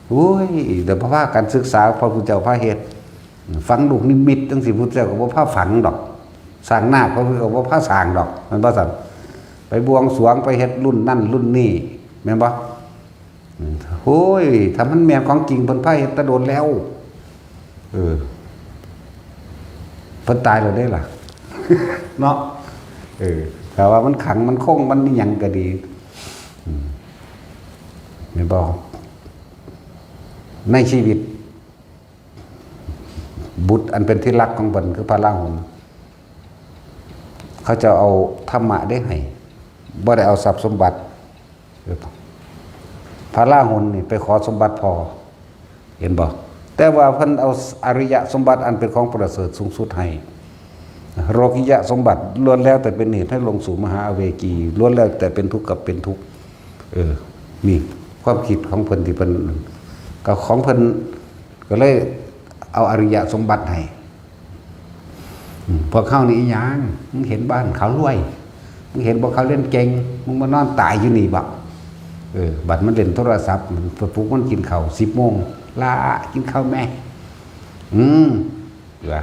โอ้ย เดี๋ยวพากันศึกษา พระพุทธเจ้าพาเฮ็ด ฝังลูกนิมิตจั่งซี้ พุทธเจ้าก็บ่พาฝังดอก สร้างนาค พระพุทธเจ้าก็บ่พาสร้างดอก แม่นบ่ซั่น ไปบวงสรวง ไปเฮ็ดรุ่นนั่นรุ่นนี้ แม่นบ่ อืม โอ้ย ถ้ามันแม่นของจริง เพิ่นพาเฮ็ดแต่โดนแล้ว เออ เพิ่นตายแล้วเด้ล่ะ เนาะ เออ ถ้าว่ามันขัง มันคง มันอิหยังก็ดี อืม แม่นบ่ ในชีวิต บุตรอันเป็นที่รักของเพิ่นคือพระราหุล เขาเจ้าเอาธรรมะเด้ให้ บ่ได้เอาทรัพย์สมบัติ พระราหุลนี่ไปขอสมบัติพ่อ เห็นบ่ แต่ว่าเพิ่นเอาอริยสมบัติอันเป็นของประเสริฐสูงสุดให้ โลกิยสมบัติล้วนแล้วแต่เป็นเหตุให้ลงสู่มหาอเวจี ล้วนแล้วแต่เป็นทุกข์กับเป็นทุกข์ เออ นี่ความคิดของเพิ่นที่เพิ่น ก็ของเพิ่น ก็เลยเอาอริยสมบัติให้ อืม พวกเฮานี่อิหยัง มึงเห็นบ้านเขารวย มึงเห็นพวกเขาเรียนเก่ง มึงมานอนตายอยู่นี่บ่ เออ บัดมันเล่นโทรศัพท์ มันไปปลุกมันกินข้าว สิบโมง "หล้า กินข้าวแม่" อืม ว่า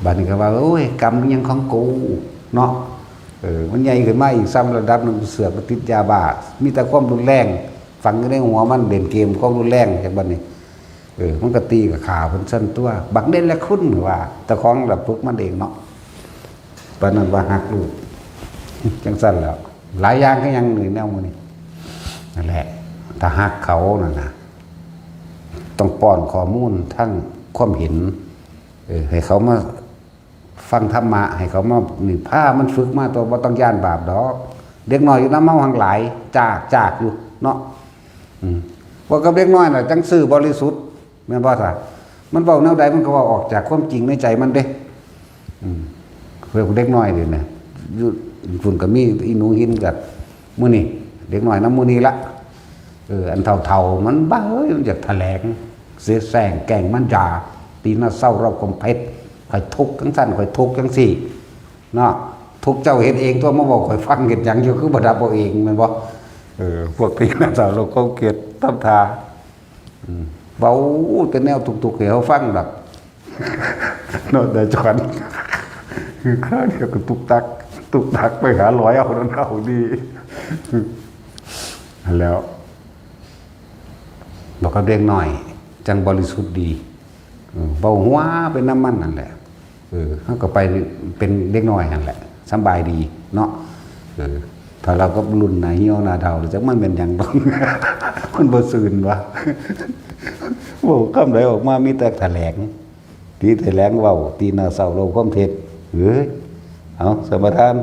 บัดนี้ก็ว่า "โอ้ย กรรมอิหยังของกู" เนาะ เออ มันใหญ่ขึ้นมาอีกซ้ำระดับหนึ่ง เสือกไปติดยาบ้า มีแต่ความรุนแรง ฝังอยู่ในหัวมัน เล่นเกม ความรุนแรง จักบัดนี้ เออ มันก็ตีกับขาเพิ่นซั่นตัว บักเด่นและคุณว่า เจ้าของละปลุกมันเองเนาะ ปานนั้นว่าฮักลูก จั่งซั่นแหล้ว หลายอย่างคือหยังนี่แนวหมู่นี้ นั่นแหละ ถ้าฮักเขานั่นน่ะ ต้องป้อนข้อมูลทั้งความเห็น เออ ให้เขามาฟังธรรมะ ให้เขามา นี่ พามันฝึกมาตัว บ่ต้องย้านบาปดอก เด็กน้อยอยู่นำเฮาหั้งหลาย จาก จากอยู่เนาะ อืม ว่ากับเด็กน้อยน่ะ จั่งซื่อบริสุทธิ์ แม่นบ่ซะ มันเว้าแนวใดมันก็เว้าออกจากความจริงในใจมันเด้ อืม เพื่อเด็กน้อยนี่นะ อยู่พุ่นก็มีอีหนูหินกับมื้อนี้ เด็กน้อยนำมื้อนี้ละ เออ อันเฒ่าๆ มันบ้าเอ้ย มันอยากแถลง เสียแซงแกล้งมันด่า ตีหน้าเศร้าเราคมเพชร ข่อยทุกข์จั่งซั่น ข่อยทุกข์จั่งซี่ เนาะ ทุกข์เจ้าเฮ็ดเองตัว มาบอกข่อยฟังเฮ็ดหยังอยู่ คือบ่ดับเอาเอง แม่นบ่ เออ พวกตีหน้าเศร้าเราคมเพชร ตำท่า อืม เว้าแต่แนวทุกข์ๆ ให้เฮาฟังดอก เนาะ แต่จอน คือคราวเดียวก็ตุกตัก ตุกตักไปหาลอยเอานั่นเอานี่ แล้ว บอกกับเด็กน้อย จั่งบริสุทธิ์ดี เออ เว้าหัวไปนำมันนั่นแหละ เออ เฮาก็ไปเป็นเด็กน้อยนั่นแหละ สำบายดีเนาะ เออ ถ้าเราก็รุ่นหน้าเหี่ยวหน้าเฒ่า แล้วจักมันเป็นหยัง มันบ่ซื่นวะ เว้าคำใดออกมามีแต่แถลง ตีแถลงเว้า ตีหน้าเศร้าเราความเท็จ เอ้ย เอา สมาทาน